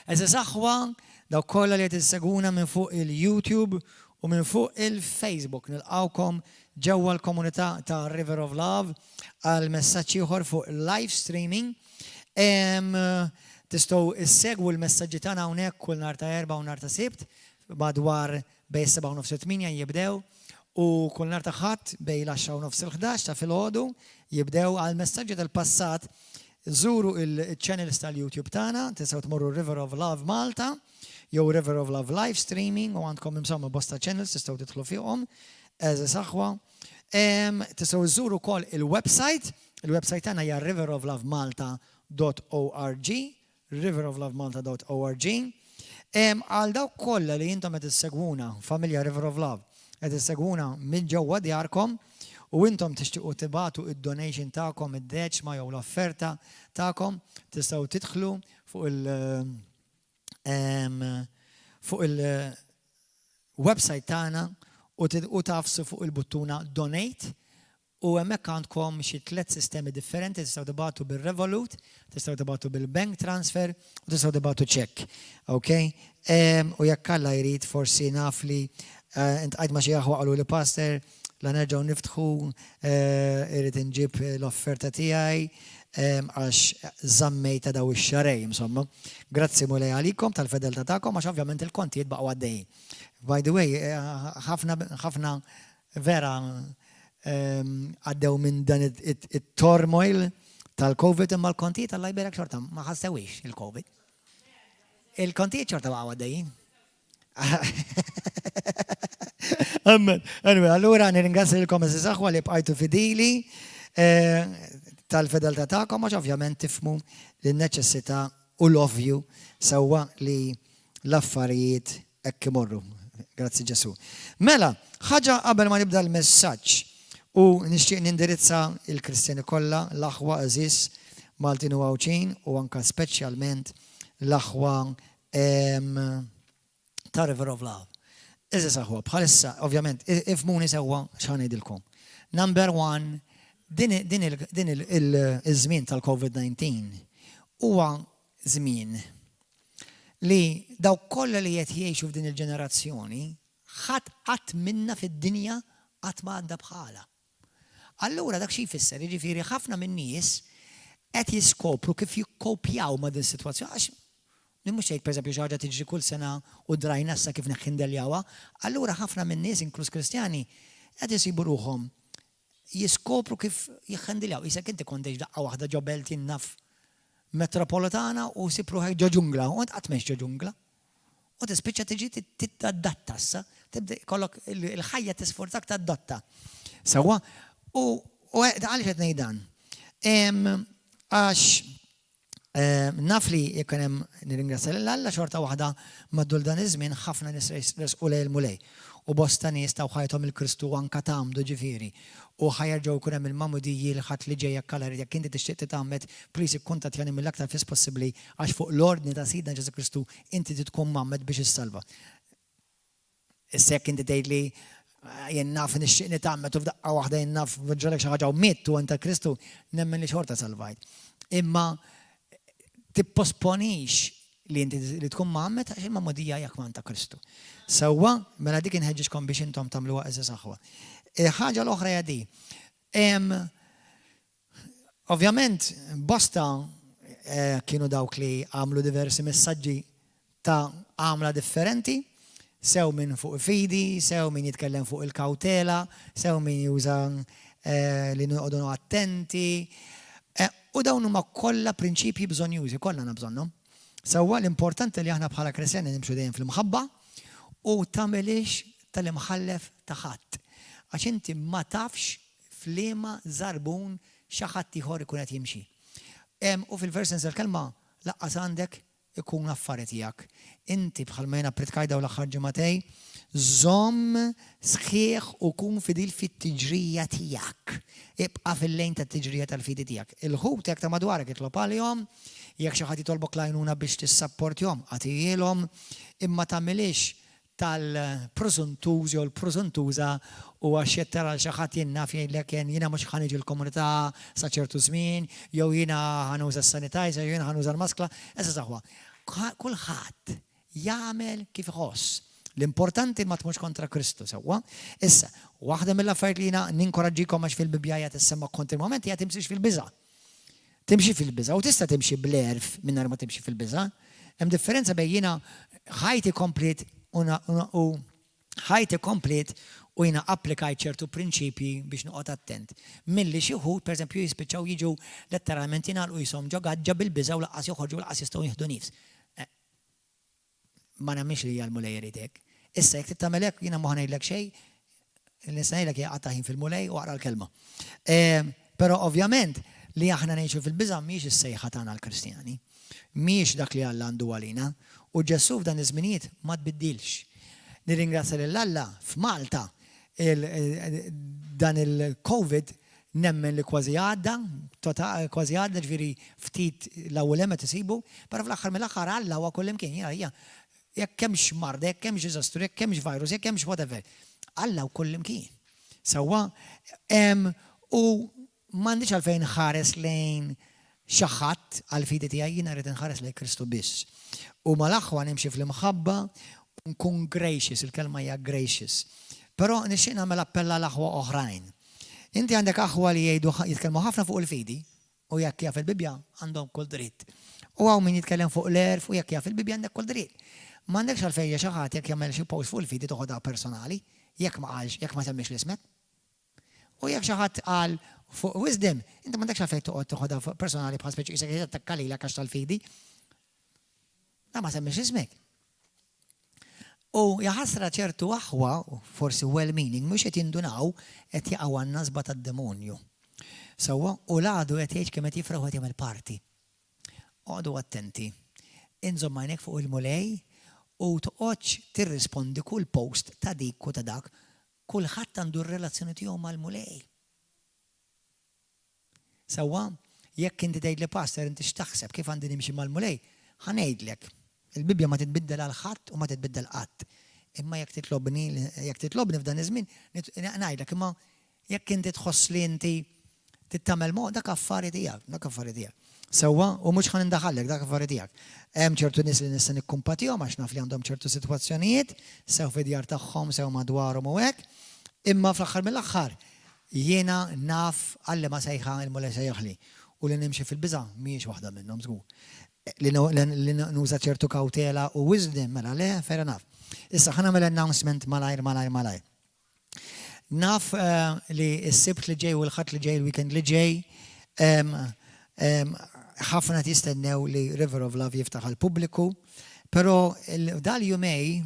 Għeżież aħwa, dawk kollha li qed issegwuna minn fuq il-YouTube u minn fuq il-Facebook, nilqgħukom ġewwa l-komunità ta' River of Love għal messaġġ ieħor fuq live streaming. Tistgħu issegwu l-messaġġi tagħna hawnhekk kull nhar ta' Erbgħa u nhar ta' Sibt madwar bejn is-7:30 u 8 jibdew u kull nhar ta' Ħadd bejn l-10:30 u l-11 ta' filgħodu jibdew. Għal messaġġi tal-passat, żuru il-channels tal-YouTube tagħna, tistgħu tmorru River of Love Malta jew River of Love Live Streaming u għandkom insomma bosta channels tistgħu tidħlu fuqhom, għeżież aħwa. Tistgħu żżuru wkoll il-website, il-website tagħna hija riveroflovemalta.org, riveroflovemalta.org. Għal dawk kollha li intom qed issegwuna, familja River of Love, qed issegwuna minn ġewwa djarkom u intom tixtiequ tibagħtu id-donation tagħkom, id-deċma jew l-offerta tagħkom, tistgħu tidħlu fuq il-website tagħna u tagħfsu fuq il-buttuna Donate u hemmhekk għandkom xi tliet sistemi differenti: tistgħu tibagħtu bil-Revolut, tistgħu tibagħtu bil-bank transfer u tistgħu tibagħtu ċekk. Ok? U jekk Alla jrid, forsi naf li iltqajt ma' xi aħwa qalu li, "Pastor, la nerġgħu niftħu irrid inġib l-offerta tiegħi għax żammejta daw ix-xahrejn", insomma. Grazzi Mulej għalikom tal-fedeltà tagħkom, għax ovvjament il-kontijiet baqgħu għaddejjin. By the way, ħafna ħafna vera għaddew minn dan it-turmoil tal-Covid, imma l-kontijiet, Alla jbierek, xorta ma ħassewix il-Covid. Il-kontijiet xorta baqgħu għaddejjin. Amen. Anyway, allura nirringrazzja għeżież aħwa li bqajtu fidili tal-fedeltà tagħkom, għax ovvjament tifhmu l-neċessità u l-ovvju sewwa li l-affarijiet hekk imorru. Grazzi Ġesù. Mela, ħaġa qabel ma nibda l-messaġġ u nixtieq nindirizza il-Kristjani kollha, l-aħwa għeżież Maltin u Għawdxin u anka speċjalment l-aħwa ta' River of Love. Għeżież aħwa, bħalissa, ovvjament, ifhmuni sewwa x'ħa ngħidilkom. Number one, din il-żmien tal-COVID-19 huwa żmien li dawk kollha li qed jgħixu f'din il-ġenerazzjoni, ħadd qatt minna fid-dinja qatt ma għadda bħala. Allura dak xi jfisser, jiġifieri ħafna minn nies qed jiskopru kif jikkopjaw ma' din sitwazzjoni, għax mhux jgħid, pereżempju, xi ħaġa tiġri kull sena u drajna issa kif neħħindeljawha, allura ħafna minn nies, inkluż Kristjani, qed isibu ruħhom jiskopru kif jiħħendiljaw. Qisek inti kont daqqa waħda ġo belt naf metropolitana u ssib ruħek ġo ġungla, u qatt m'għext ġo ġungla. U tispiċċa tiġi tadatta issa, tibda kollok il-ħajja tisforzak tadatta. Sewwa, u għaliex qed ngħid dan? Għax naf li jekk hemm, nirringrazzja lil Alla, xorta waħda matul dan iż-żmien ħafna nies resqu lejn il-Mulej. U bosta nies taw ħajthom lil Kristu, anka tgħammdu ġifieri. U ħa jerġgħu jkun hemm il-magħmudiji l-Ħadd li ġej jekk Alla jekk inti tixtieq titgħammed, please ikkuntattjani mill-aktar fis possibbli, għax fuq l-ordni ta' Sidna Ġesù Kristu inti tkun mgħammed biex issalva. Issa jekk inti tgħid li jien naf nixtieq nitgħammed u f'daqqa waħda, jien naf, ġralek xi ħaġa u mitt u int Kristu, nemmen li xorta salvajt. Imma tipposponix li inti li tkun mgħammed, għax il-magħmudija jekk ma Kristu. Sewwa, mela dik inħeġġiġkom biex intom tagħmluha, għeżież aħwa. Il-ħaġa l-oħra hija di. Ovvjament, bosta kienu dawk li għamlu diversi messaġġi ta' għamla differenti, sew minn fuq fidi, sew min jitkellem fuq il-kawtela, sew min juża li noqogħdu attenti. U dawn huma kollha prinċipji bżonjużi, kollha għandna bżonnhom. Sewwa, l-importanti li aħna bħala Kristjani nimxu dejjem fil-mħabba u tagħmilix tal-imħallef ta' ħadd. Għax inti ma tafx f'liema żarbun xi ħadd ieħor ikun qed jimxi. U fil-vers sens kelma lanqas għandek ikun affari tiegħek. Inti, bħalma jiena ppritkajt daw l-aħħar ġimagħtejn, żomm sħiħ u kun fidil fit-tiġrija tiegħek. Ibqa' fil-lane tat-tiġrija tal-fidi tiegħek. Il-ħut jekk ta' madwarek, itlob għalihom, jekk xi ħadd jitolbok l-għajnuna biex tissapportjhom, agħtihilhom, imma tagħmilix tal-prożuntuż jew l-prożuntuża u għax jettara xi ħadd, jien naf, jgħidlek, "Jiena mhux ħa niġi l-komunità sa ċertu żmien", jew "Jiena ħa nuża s-sanitizer", jew "Jiena ħa nuża l-maskla". Issa aħwa. Kulħadd jagħmel kif iħoss. L-importanti ma tmurx kontra Kristu, sewwa? Issa, waħda mill-affarijiet li jiena ninkoraġġikom għax fil-Bibbja hija tissemma kontinwament hija timxix fil-biża'. Timxi fil-biża' u tista' timxi bl-għerf mingħajr ma timxi fil-biża'. Hemm differenza bejn jiena ħajti kompliet u ħajti kompliet u jiena applikajt ċertu prinċipji biex noqgħod attent, milli xi wħud, pereżempju, jispiċċaw jiġu letteralment jingħalqu qishom ġo gaġġa bil-biża' u lanqas joħorġu u lanqas jistgħu jieħdu nifs. Ma nemminx li hija l-Mulej irid hekk. Issa jekk trid tagħmel hekk jiena mhu ħa ngħidlek xejn, li nista' ngħidlek hija qatta' ħin fil-Mulej u aqra l-Kelma. Però ovvjament li aħna ngħixu fil-biża' mhijiex is-sejħa tagħna l-Kristjani. Mhijiex dak li Alla għandu għalina. U Ġesù f'dan iż-żminijiet ma tbiddilx. Nirringrazzja lil Alla f'Malta dan il-Covid nemmen li kważi għadda, kważi għadda ġifieri ftit l-ewwel hemm qed isibu, però fl-aħħar mill-aħħar Alla huwa kullimkien. Jiena jekk hemmx marda, jekk hemmx diżastru, jekk hemmx virus, jekk hemmx whatever, Alla hu kullimkien. Sewwa? U m'għandix għalfejn nħares lejn xi ħadd għall-fidi tiegħi, jiena rrid inħares lejn Kristu biss. U mal-aħwa nimxi fl-imħabba u nkun gracious, il-kelma hija gracious. Però nixtieq nagħmel appell għal aħwa oħrajn. Inti għandek aħwa li jgħidu jitkellmu ħafna fuq il-fidi, u jekk jaf il-Bibbja għandhom kull dritt. U hawn min jitkellem fuq l-għerf u jekk jaf il-Bibbja għandek kull dritt. M'għandekx għalfejn xi ħadd jekk jagħmel xi post fuq il-fidi toħodha personali, jekk ma qalx, jekk ma semmiex l-ismek. U jekk xi ħadd qal fuq wisdom, inti m'għandekx għalfejn toqgħod toħodha personali bħal speċi qisek qed jattakka lilek għax tal-fidi. Da ma semmiex ismek. U jaħasra ċertu aħwa, forsi well-meaning, mhux qed jindunaw qed jaqgħu għan-nasba tad-demonju. Sewwa, u l-għadu qed jgħid kemm qed jifraħ u qed jagħmel party. Oqogħdu attenti. Inżomm għajnejk fuq il-Mulej u toqgħodx tirrispondi kull post ta' dik u ta' dak. Kulħadd għandu r-relazzjoni tiegħu mal-Mulej. Sewwa, jekk inti tgħidli Pastor inti x'taħseb kif għandi nimxi mal-Mulej, ħa ngħidlek, il-Bibbja ma titbiddel għal ħadd u ma titbiddel qatt. Imma jekk titlobni, jekk titlobni f'dan iż-żmien, ngħidlek, imma jekk inti tħoss li inti trid tagħmel mod, dak affari tiegħek, dak affari tiegħek. Sewwa, u mhux ħa nindaħallek, dak affari tiegħek. Hemm ċertu nies li nista' nikkumpatihom għax naf li għandhom ċertu sitwazzjonijiet, sew fid-djar tagħhom, sew madwarhom u hekk, imma fl-aħħar mill-aħħar jiena naf għal liema sejħa l-Mulej sejjaħli u li nimxi fil-biża' mhijiex waħda minnhom żgur. Li nuża ċertu kawtela u wisdom, mela le, fair enough. Issa ħa nagħmel announcement malajr, malajr, malajr. Naf li s-Sibt li ġej u l-Ħadd li ġej, il-weekend li ġej, ħafna qed jistennew li River of Love jiftaħ għall-pubbliku, però dal-jumej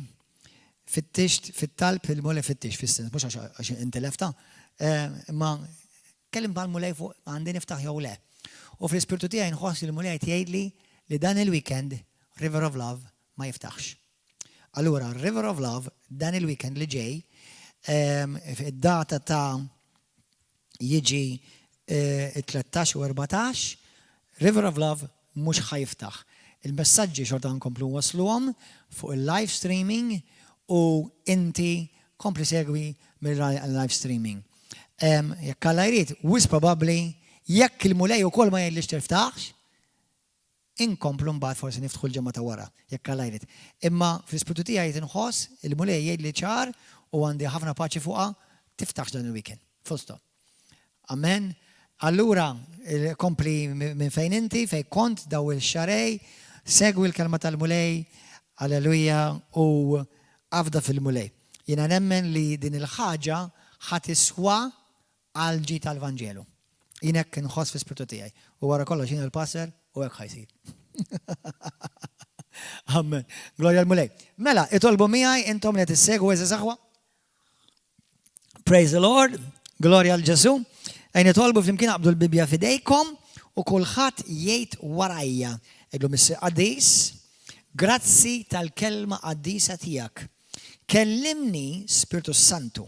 fittixt fit-talb il-Mulej fittix fis-sens, mhux għax intilefta, imma kellimt mal-Mulej fuq għandi niftaħ jew le. U fl-ispirtu tiegħi nħoss li l-Mulej qed jgħidli li dan il-weekend River of Love ma jiftaħx. Allura River of Love dan il-weekend li ġej, id-data ta' jiġi it-13 u 14, River of Love mhux ħa jiftaħ. Il-messaġġi xorta nkomplu nwassluhom fuq il-live streaming u inti kompli segwi mill-live streaming. Jekk Alla jrid, wisq probabbli jekk il-Mulej ukoll ma jgħidlix tiftaħx, Inkomplu mbagħad forsi niftħu l-ġimgħa ta' wara, jekk Alla jrid. Imma fl-ispirtu tiegħi qed inħoss il-Mulej jgħidli ċar u għandi ħafna paċi fuqha, tiftaħx dan il-weekend. Full stop. Amen. Allura, kompli minn fejn inti, fejn kont daw il-xarej, segwi l-kelma tal-Mulej, alleluja, u afda fil-Mulej. Jiena nemmen li din il-ħaġa ħa tiswa għall-ġid tal-Vanġelu. Jien hekk inħoss fl-ispirtu tiegħi. U wara kollox jiena l-pastor u hekk ħa jsir. Amen. Glorja l-Mulej. Mela, itolbu miegħi intom li qed issegwu għeżież aħwa. Praise the Lord. Glorja l Ġesu. Ejn itolbu flimkien aqbdu l-Bibbja f'idejkom u kulħadd jgħid warajja. Għidlu Missier Qaddis, grazzi tal-kelma qaddisa tiegħek. Kellimni, Spirtu Santu.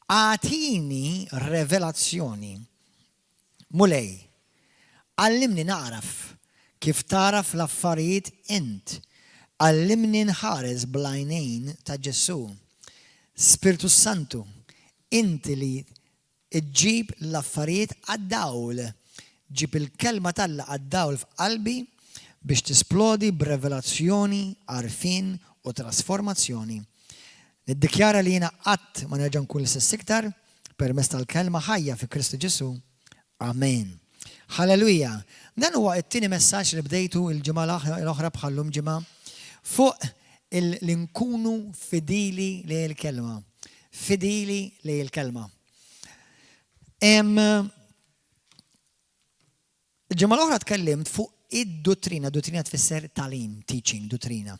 Agħtini revelazzjoni. Mulej, għallimni nagħraf kif tagħraf l-affarijiet int. Għallimni nħares bl-għajnejn ta' Ġesù. Spirtu Santu, inti li ġġib l-affarijiet għad-dawl. Ġib il-Kelma t'Alla għad-dawl f'qalbi. biex tisplodi b'revelazzjoni, għarfien u trasformazzjoni. Niddikjara li jiena qatt ma nerġa' nkun l-istess iktar permezz tal-Kelma ħajja fi Kristu Ġesù. Amen. Halleluja! Dan huwa t-tieni messaġġ li bdejtu l-ġimgħa l-oħra bħal-lum ġimgħa fuq li nkunu fidili lejn il-Kelma. Fidili lejn il-Kelma. Il-ġimgħa l-oħra tkellimt fuq id-duttrina, duttrina tfisser tagħlim, teaching, duttrina.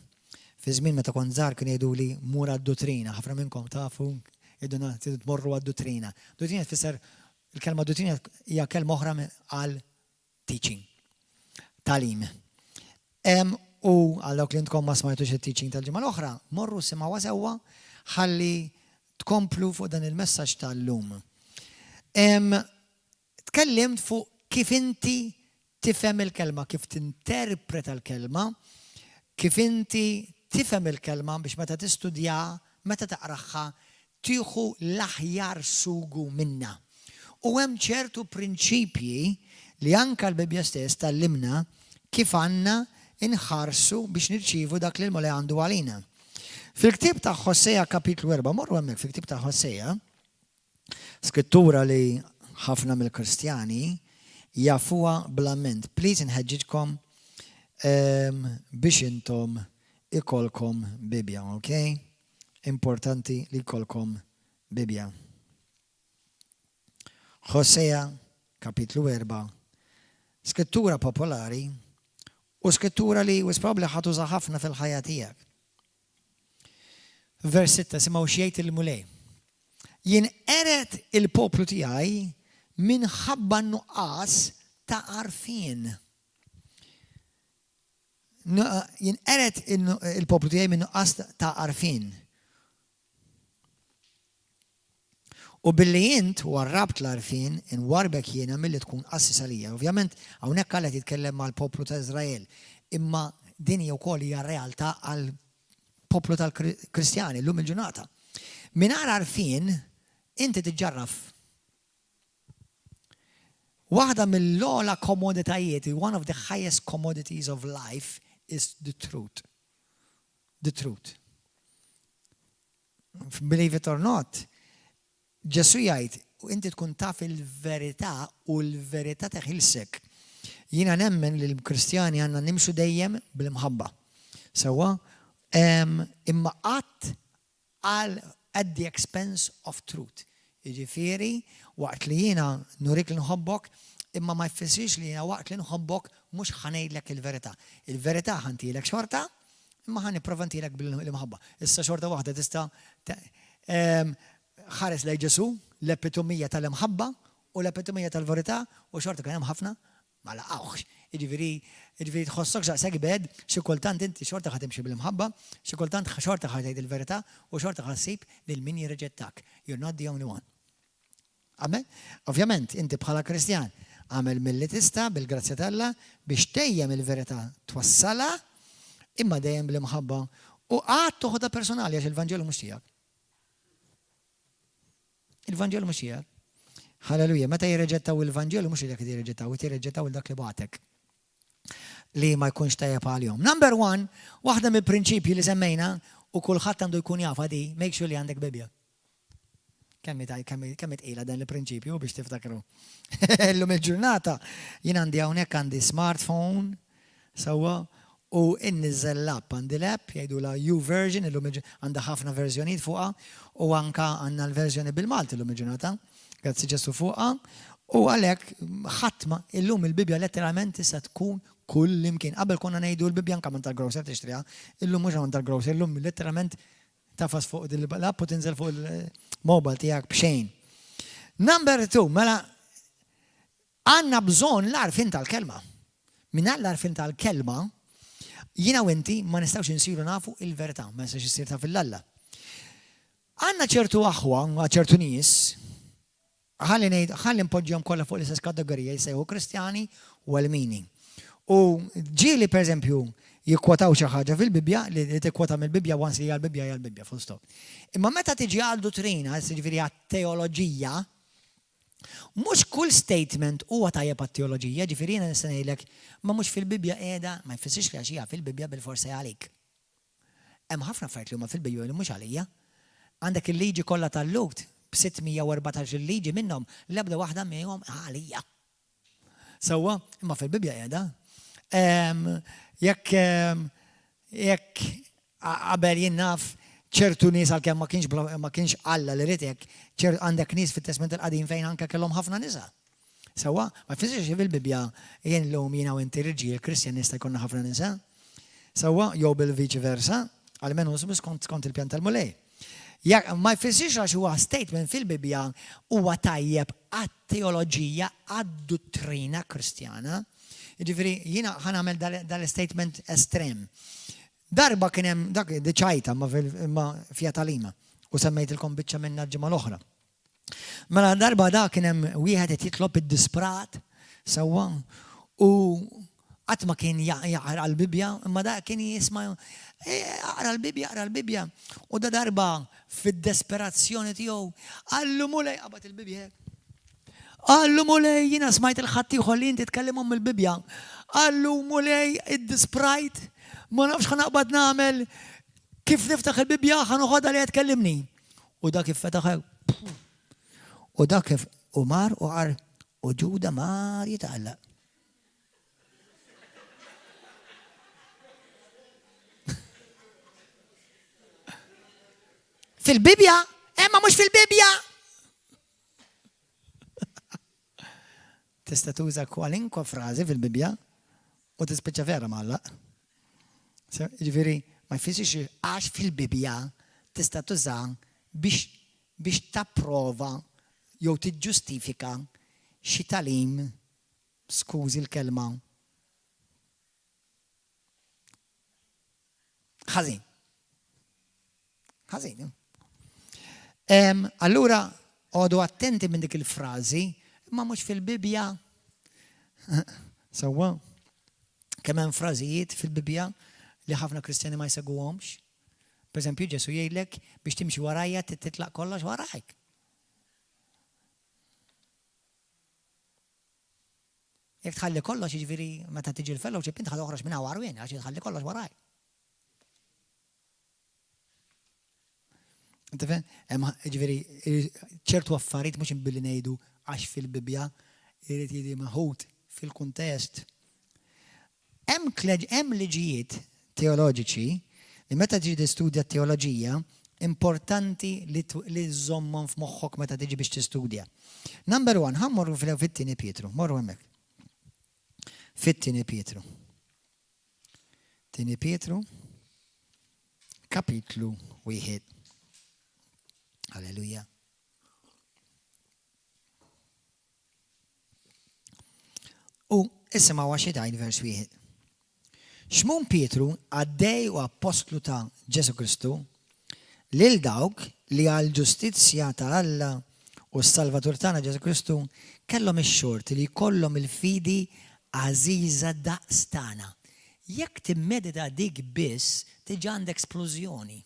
Fi żmien meta kont żgħar kienu jgħiduli mur għad-duttrina, ħafna minnkom tafu jgħidulna tridu tmorru għad-duttrina. Duttrina tfisser il-kelma duttrina hija kelma oħra għal teaching. Tagħlim. U għal dawk li intkom ma smajtux it-teaching tal-ġimgħa l-oħra, morru simgħuha sewwa ħalli tkomplu fuq dan il-messaġġ tal-lum. Tkellimt fuq kif inti tifhem il-kelma, kif tinterpreta l-kelma, kif inti tifhem il-kelma biex meta tistudjaha, meta taqraha, tieħu l-aħjar sugu minnha. U hemm ċertu prinċipji li anke l-Bibbja stess tgħallimna kif għandna nħarsu biex nirċievu dak li l-Mulej għandu għalina. Fil-ktieb ta' Hosea kapitlu 4, morru hemmhekk fil-ktieb ta' Hosea, Skrittura li ħafna mill-Kristjani jafuha bl-amment. Please inħeġġiġkom ehm, biex intom ikollkom Bibbja, ok? Importanti li jkollkom Bibbja. Hosea, kapitlu 4, skrittura popolari u skrittura li wisq probabbli ħa tuża ħafna fil-ħajja tiegħek. Vers 6, simgħu x'jgħid il-Mulej. Jinqered il-poplu tiegħi minħabba nuqqas ta' għarfien. Jinqered il-poplu tiegħi minn nuqqas ta' għarfien. U billi int warrabt l-għarfien, inwarrbek jiena milli tkun qassis għalija. Ovvjament, hawnhekk Alla qed jitkellem mal-poplu ta' Iżrael, imma din hija wkoll hija realtà għall-poplu tal-Kristjani llum il-ġurnata. Mingħajr għarfien, inti tiġġarraf. Waħda mill-ogħla komoditajiet, one of the highest commodities of life is the truth. The truth. Believe it or not, Ġesù jgħid, inti tkun taf il-verità u l-verità teħilsek. Jiena nemmen li l-Kristjani għandna nimxu dejjem bl-imħabba. Sewwa, imma qatt għal at the expense of truth. Jiġifieri, waqt li jiena nurik li nħobbok, imma ma jfissirx li jiena waqt li nħobbok mhux ħa ngħidlek il-verità. Il-verità ħa ntielek xorta, Imma ħa nipprova ntilek bil-imħabba. Issa xorta waħda tista' ħares lejn Ġesù, l-epitomija tal-imħabba u l-epitomija tal-verità u xorta kien hemm ħafna ma laqgħuhx. Jiġifieri, jiġifieri tħossokx daqshekk bad, xi kultant inti xorta ħa timxi bl-imħabba, xi kultant xorta ħa tgħid il-verità u xorta ħa ssib lil min jirriġettak. You're not the only one. Amen? Ovvjament, inti bħala Kristjan, agħmel milli tista' bil-grazzja t'Alla biex dejjem il-verità twassalha, imma dejjem bl-imħabba u qatt toħodha personali għax il-Vanġelu mhux tiegħek. Il-Vanġelu mhux tiegħek. Halleluja, meta jirreġettaw il-Vanġelu mhux lilek jirreġettaw, jirreġettaw il dak li bagħtek li ma jkunx tajjeb għalihom. Number one, waħda mill-prinċipji li semmejna u kulħadd għandu jkun jafha di, make sure li għandek Bibbja. Kemm hi kemm hi tqila dan il-prinċipju biex tiftakru. Illum il-ġurnata jien għandi hawnhekk għandi smartphone sewwa u inniżżel l-app għandi l-app jgħidulha YouVersion illum għandha ħafna verżjonijiet fuqha u anka għandna l-verżjoni bil-Malti illum il-ġurnata. Grazzi Ġesù fuqha. U għalhekk ħadd ma illum il-Bibbja letteralment tista' tkun kull imkien. Qabel konna ngħidu l-Bibbja anka minn tal-grocer tixtriha, illum mhux minn tal-grocer, illum letteralment Tagħfas fuq din l-app u tinżel fuq il-mobile tiegħek b'xejn. Number two, mela għandna bżonn l-għarfien tal-kelma. Mingħajr l-għarfien tal-kelma, jiena u inti ma nistgħux insiru nafu il-verità, ma nistax issir taf il-Alla. Għandna ċertu aħwa, ċertu nies, Ħalli ngħid, ħalli npoġġihom kollha fuq l-istess kategorija jissejħu Kristjani u Elmini. U ġieli pereżempju jikkwotaw xi ħaġa fil-Bibbja li tikkwota mill-Bibbja once li hija l-Bibbja hija l-Bibbja full stop. Imma meta tiġi għal duttrina, jiġifieri għat-teoloġija, Mhux kull statement huwa tajjeb għat-teoloġija, ġifieri jiena nista' ngħidlek ma mhux fil-Bibbja qiegħda, ma jfissirx li għax hija fil-Bibbja bilfors hija għalik. Hemm ħafna affarijiet li huma fil-Bibbja li mhux għalija. Għandek il-liġi kollha tal-Lhud, b'614 il-liġi minnhom, l-ebda waħda mihom għalija. Sewwa, imma fil-Bibbja qiegħda. Jekk jekk qabel jien naf ċertu nies għalkemm ma kienx ma kienx Alla li ried hekk, għandek nies fit-Testment il-Qadim fejn anke kellhom ħafna nisa. Sewwa, ma jfissirx li fil-Bibbja jien llum jiena u inti rġiel Kristjani jista' jkollna ħafna nisa. Sewwa, jew bil-viċi versa, almenu skont skont il-pjan tal-Mulej. Ma jfissirx għax huwa statement fil-Bibbja huwa tajjeb għat-teoloġija, għad-duttrina Kristjana. Jiġifieri jiena ħa nagħmel dal-statement estrem. Darba kien hemm dak diċajta ma fiha tagħlima u semmejtilkom biċċa minnha l-ġimgħa l-oħra. Mela darba da kien hemm wieħed qed jitlob id-disprat sewwa u qatt ma kien jaqra l-Bibbja, imma da kien jisma' e, aqra l-Bibbja, aqra l-Bibbja. U da darba fid-desperazzjoni tiegħu qallu Mulej qabad il-Bibbja. Qallu Mulej jiena smajt il-ħaddieħor li inti tkellimhom mill-Bibbja. Qallu Mulej id-disprajt, ma nafx ħa naqbad nagħmel kif niftaħ il-Bibbja ħa noħodha li qed tkellimni. U dak kif fetaħ U dak kif u mar u qar u Ġuda mar jitgħallaq. Fil-Bibja? Emma mhux fil-Bibja! Tista' tuża kwalinkwa frażi fil-Bibbja u tispiċċa vera mgħallaq. Jiġifieri ma jfissirx għax fil-Bibbja tista' tuża biex biex tapprova jew tiġġustifika xi tagħlim, skużi l-kelma, ħażin. Ħażin. Allura, għodu attenti minn dik il-frażi, imma mhux fil-Bibbja. Sewwa, kemm hemm frażijiet fil-Bibbja li ħafna Kristjani ma jsegwuhomx. Per eżempju, Ġesu jgħidlek biex timxi warajja titlaq kollox warajk. Jekk tħalli kollox, jiġifieri meta tiġi l-fellowship int ħa toħroġ minn hawn għarwien għax tħalli kollox warajk. Tifhem? Hemm jiġifieri ċertu affarijiet mhux billi ngħidu għax fil-Bibbja irid jiġi meħud fil-kuntest. Hemm hemm liġijiet teoloġiċi li meta tiġi tistudja t-teoloġija importanti li li żżommhom f'moħħok meta tiġi biex tistudja. Number one, ħa mmorru fit-tieni Pietru, morru hemmhekk. Fit-tieni Pietru. Tieni Pietru, kapitlu wieħed. Alleluja. U isimgħu għax jgħid vers wieħed. Xmun Pietru, qaddej u appostlu ta' Ġesù Kristu, lil dawk li għall-ġustizzja ta' Alla u s-Salvatur tagħna Ġesù Kristu kellhom ix-xorti li jkollhom il-fidi għażiża daqs tagħna. Jekk timmedita dik biss, diġà għandek splużjoni.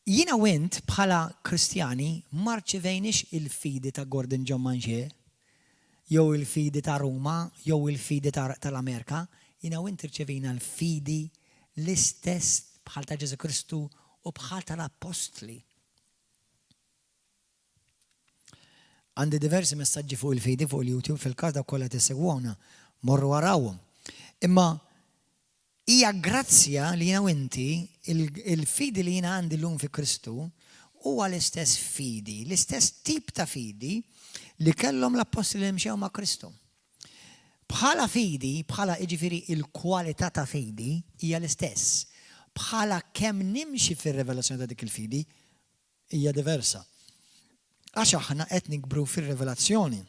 Jiena u int bħala Kristjani ma rċivejniex il-fidi ta' Gordon John Manché, jew il-fidi ta' Ruma, jew il-fidi tal-Amerika, jiena u int irċevejna l-fidi l-istess bħal ta' Ġesù Kristu u bħal tal-appostli. Għandi diversi messaġġi fuq il-fidi fuq il-YouTube fil-każ dawk kollha qed isegwuna, morru arawhom. Imma hija grazzja li jiena u inti, il-fidi li jiena għandi llum fi Kristu, huwa l-istess fidi, l-istess tip ta' fidi li kellhom l-appostli li mxew ma' Kristu. Bħala fidi, bħala jiġifieri il-kwalità ta' fidi hija l-istess. Bħala kemm nimxi fir-revelazzjoni ta' dik il-fidi hija diversa. Għax aħna qed nikbru fir-rivelazzjoni.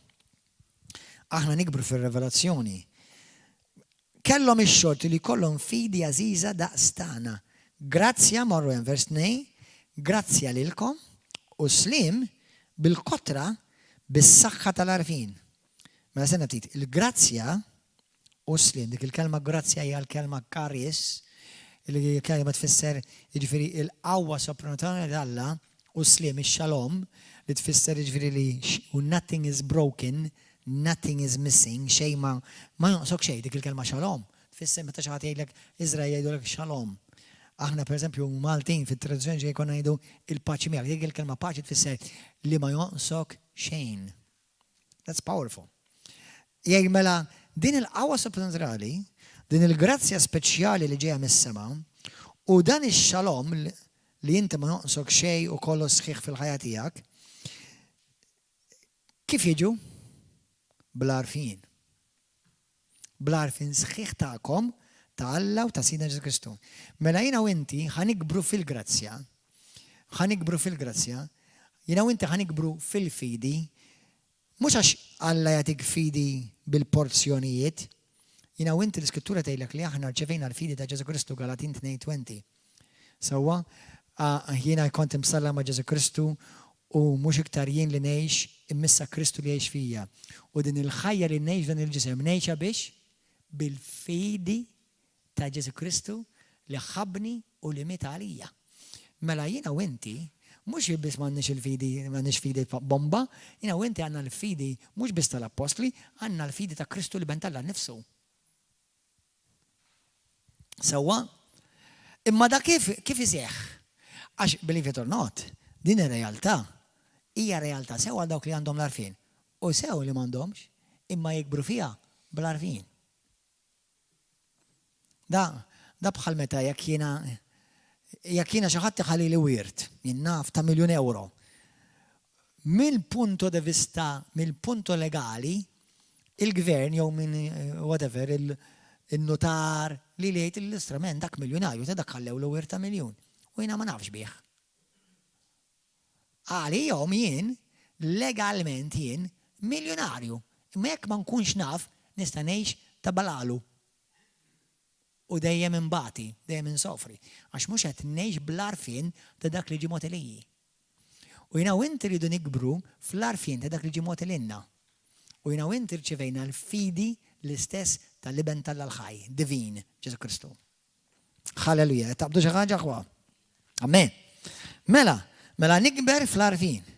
Aħna nikbru fir-rivelazzjoni. Kellhom ix-xorti li jkollhom fidi għażiża daqs tagħna. Grazzja, morru hemm vers 2, grazzja lilkom u sliem bil-kotra bis-saħħa tal-għarfien. Mela stenna ftit, il-grazzja u s-sliem, dik il-kelma grazzja hija l-kelma charis, li kelma tfisser jiġifieri il-qawwa sopranaturali t'Alla. U s-sliem, ix-shalom, li tfisser jiġifieri li nothing is broken, nothing is missing, xejn ma ma jonqsok xejn, dik il-kelma shalom tfisser meta xi ħadd jgħidlek Iżrael jgħidulek shalom. Aħna pereżempju Maltin fit-tradizzjoni ġej konna ngħidu il-paċi miegħek. Dik il-kelma paċi tfisser li ma jonqsok xejn. That's powerful. Jgħid mela din il-qawwa soprannaturali, din il-grazzja speċjali li ġejja mis-sema u dan ix-shalom li inti ma jonqsok xejn u kollox sħiħ fil-ħajja tiegħek, kif jiġu? Bl-għarfien. Bl-għarfien sħiħ tagħkom ta' Alla u ta' Sidna Ġesù Kristu. Mela jiena u inti ħa nikbru fil-grazzja, ħa nikbru fil-grazzja, jiena u inti ħa nikbru fil-fidi, mhux għax Alla jagħtik fidi bil-porzjonijiet, jiena u inti l-Iskrittura tgħidlek li aħna rċevejna l-fidi ta' Ġesù Kristu, Galatin 2:20. Sewwa, jiena kont imsallab ma' Ġesù Kristu u mhux iktar jien li ngħix, imma issa Kristu li jgħix fija. U din il-ħajja li ngħix f'dan il-ġisem ngħixha biex? Bil-fidi ta' Ġesù Kristu li ħabbni u li miet għalija. Mela jiena u inti mhux biss m'għandniex il-fidi, m'għandniex fidi bomba, jiena u inti għandna l-fidi mhux biss tal-appostli, għandna l-fidi ta' Kristu l-Iben t'Alla nnifsu. Sewwa? Imma da kif kif iseħħ? Għax believe it or not, din ir-realtà hija realtà sew għal dawk li għandhom l-għarfien u sew li m'għandhomx, imma jikbru fiha bl-għarfien. Da, da bħal meta jekk jiena jekk jiena xi ħadd iħallili wirt, jien naf ta' miljun ewro. Mill-punto de vista, mill-punto legali, il-gvern jew min whatever, in-nutar li li jgħid l-istrument dak miljunarju ta' dak ħallewlu wirt ta' miljun. U jiena ma nafx bih. Għalihom jien, legalment jien, miljunarju. Imma jekk ma nkunx naf, nista' ngħix ta' balalu. U dejjem inbati, dejjem insofri. Għax mhux qed ngħix bl-għarfien ta' dak li ġie mogħti lili. U jiena u inti rridu nikbru fl-għarfien ta' dak li ġie mogħti lilna. U jiena u inti rċivejna l-fidi l-istess tal-Iben t'Alla l-ħaj, divin, Ġesù Kristu. Halleluja. Qed taqbdu xi ħaġa aħwa? Amen. Mela, mela nikber fl-għarfien.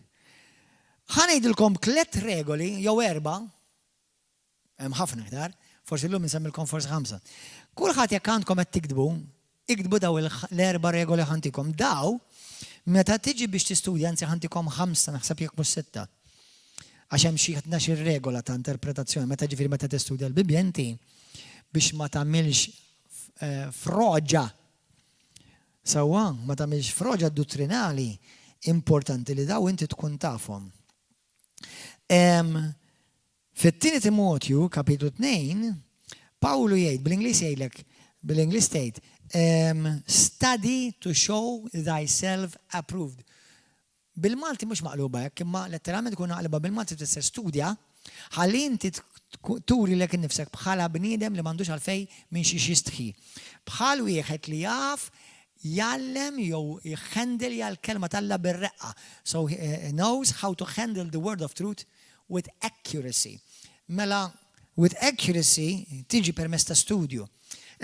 Ħa ngħidilkom tliet regoli jew erba' Hemm ħafna iktar, forsi llum insemmilkom forsi ħamsa. Kulħadd jekk għandkom qed tiktbu, iktbu daw l-erba' regoli ħa ntikom. Daw, meta tiġi biex tistudja, anzi ħa ntikom ħamsa naħseb jekk mhux sitta. Għax hemm xi 12 regola ta' interpretazzjoni, meta ġifieri meta tistudja l-Bibbja inti biex ma tagħmilx eh, froġa sewwa, ma tagħmilx froġa dottrinali, importanti li daw inti tkun tafhom. Fit-Tieni Timotju, kapitlu 2, Pawlu jgħid, bl-Ingliż jgħidlek, bl-Ingliż tgħid, study to show thyself approved. Bil-Malti mhux maqluba hekk, imma letteralment kun naqlibha bil-Malti tfisser studja, ħalli inti turi lilek innifsek bħala bniedem li m'għandux għalfejn minn xiex jistħi. Bħal wieħed li jaf jgħallem jew jhandle l-kelma t'Alla bir-reqqa. So he knows how to handle the word of truth With accuracy. Mela, with accuracy tiġi permezz ta' studju.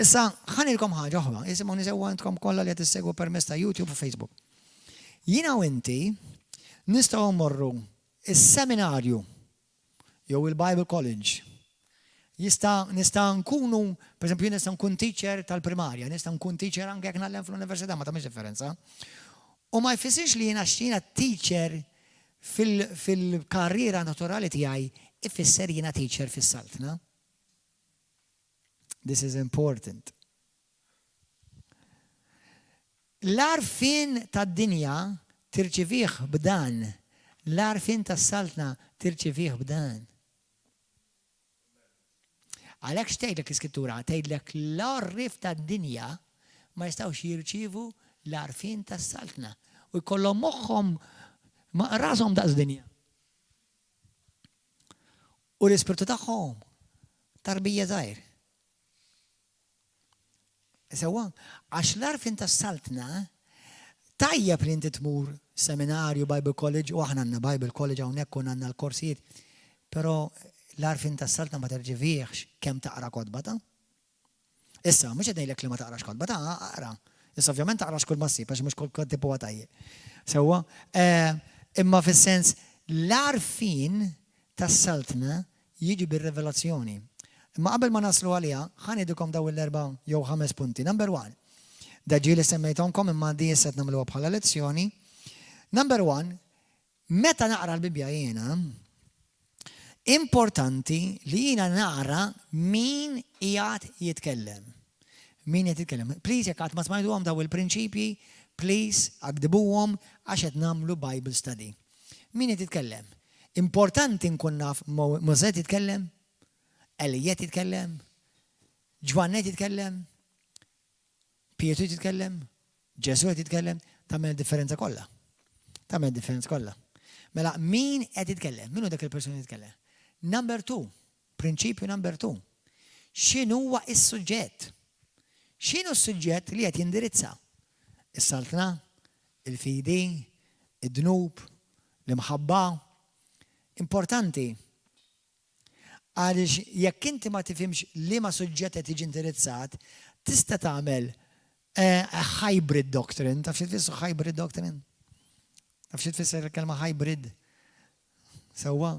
Issa, ħa ngħidilkom ħaġa oħra, isimgħuni sewwa intkom kollha li qed issegwu permezz ta' YouTube u Facebook. Jiena u inti nistgħu mmorru is-seminarju jew il-Bible College. Jista' nista' nkunu, per eżempju, nista' nkun teacher tal-primarja, nista' nkun teacher anke jekk ngħallem fl-università, ma tagħmilx differenza. U ma jfissirx li jiena x'jiena teacher Fil-karriera naturali tiegħi ifisser jiena teacher fis-Saltna. This is important. L-għarfien tad-dinja tirċivih b'dan, l-għarfien tas-Saltna tirċivih b'dan. Għalhekk x'tgħidlek l-Iskrittura? Tgħidlek l-għorrief tad-dinja ma jistgħux jirċievu l-għarfien tas-Saltna u jkollhom moħħhom rashom daqs dinja. U l-ispirtu tagħhom tarbija żgħir. Sewwa, għax l-għarfien tas-Saltna tajjeb li inti tmur seminarju, Bible College, u aħna għandna Bible College hawnhekk u għandna l-korsijiet, però l-għarfien tas-Saltna ma terġivihx kemm taqra kotba ta'. Issa, mhux qed ngħidlek li ma taqrax kotba ta' aqra. Issa ovvjament taqrax kull ma ssib għax mhux kull ktieb huwa tajjeb. Sewwa? Eh, imma fis-sens l-għarfien tas-saltna jiġi bir-rivelazzjoni. Imma qabel ma naslu għaliha, ħa ngħidilkom dawn l-erba' jew ħames punti. Number one, da ġieli semmejthomkom imma di issa qed nagħmluha bħala lezzjoni. Number one, meta naqra l-Bibbja jiena, importanti li jiena nara min qiegħed jitkellem. Min qed jitkellem. Please, jekk qatt ma smajtuhom daw il-prinċipji, please iktbuhom għax qed nagħmlu Bible study. Min qed jitkellem? Importanti nkun naf Mosè jitkellem, Elija jitkellem, Ġwanni jitkellem, Pietru jitkellem, Ġesu qed jitkellem, tagħmel differenza kollha. Tagħmel differenza kollha. Mela min qed jitkellem? Min hu dak il-persuna jitkellem? Number two, prinċipju number two. X'inhuwa is-suġġett? X'inhu s-suġġett li qed jindirizza? Is-saltna, il-fidi, id-dnub, l-imħabba. Importanti. Għaliex jekk inti ma tifhimx liema suġġett qed jiġi indirizzat, tista' tagħmel hybrid doctrine. Taf xi tfisser hybrid doctrine? Taf xi tfisser il-kelma hybrid? Sewwa,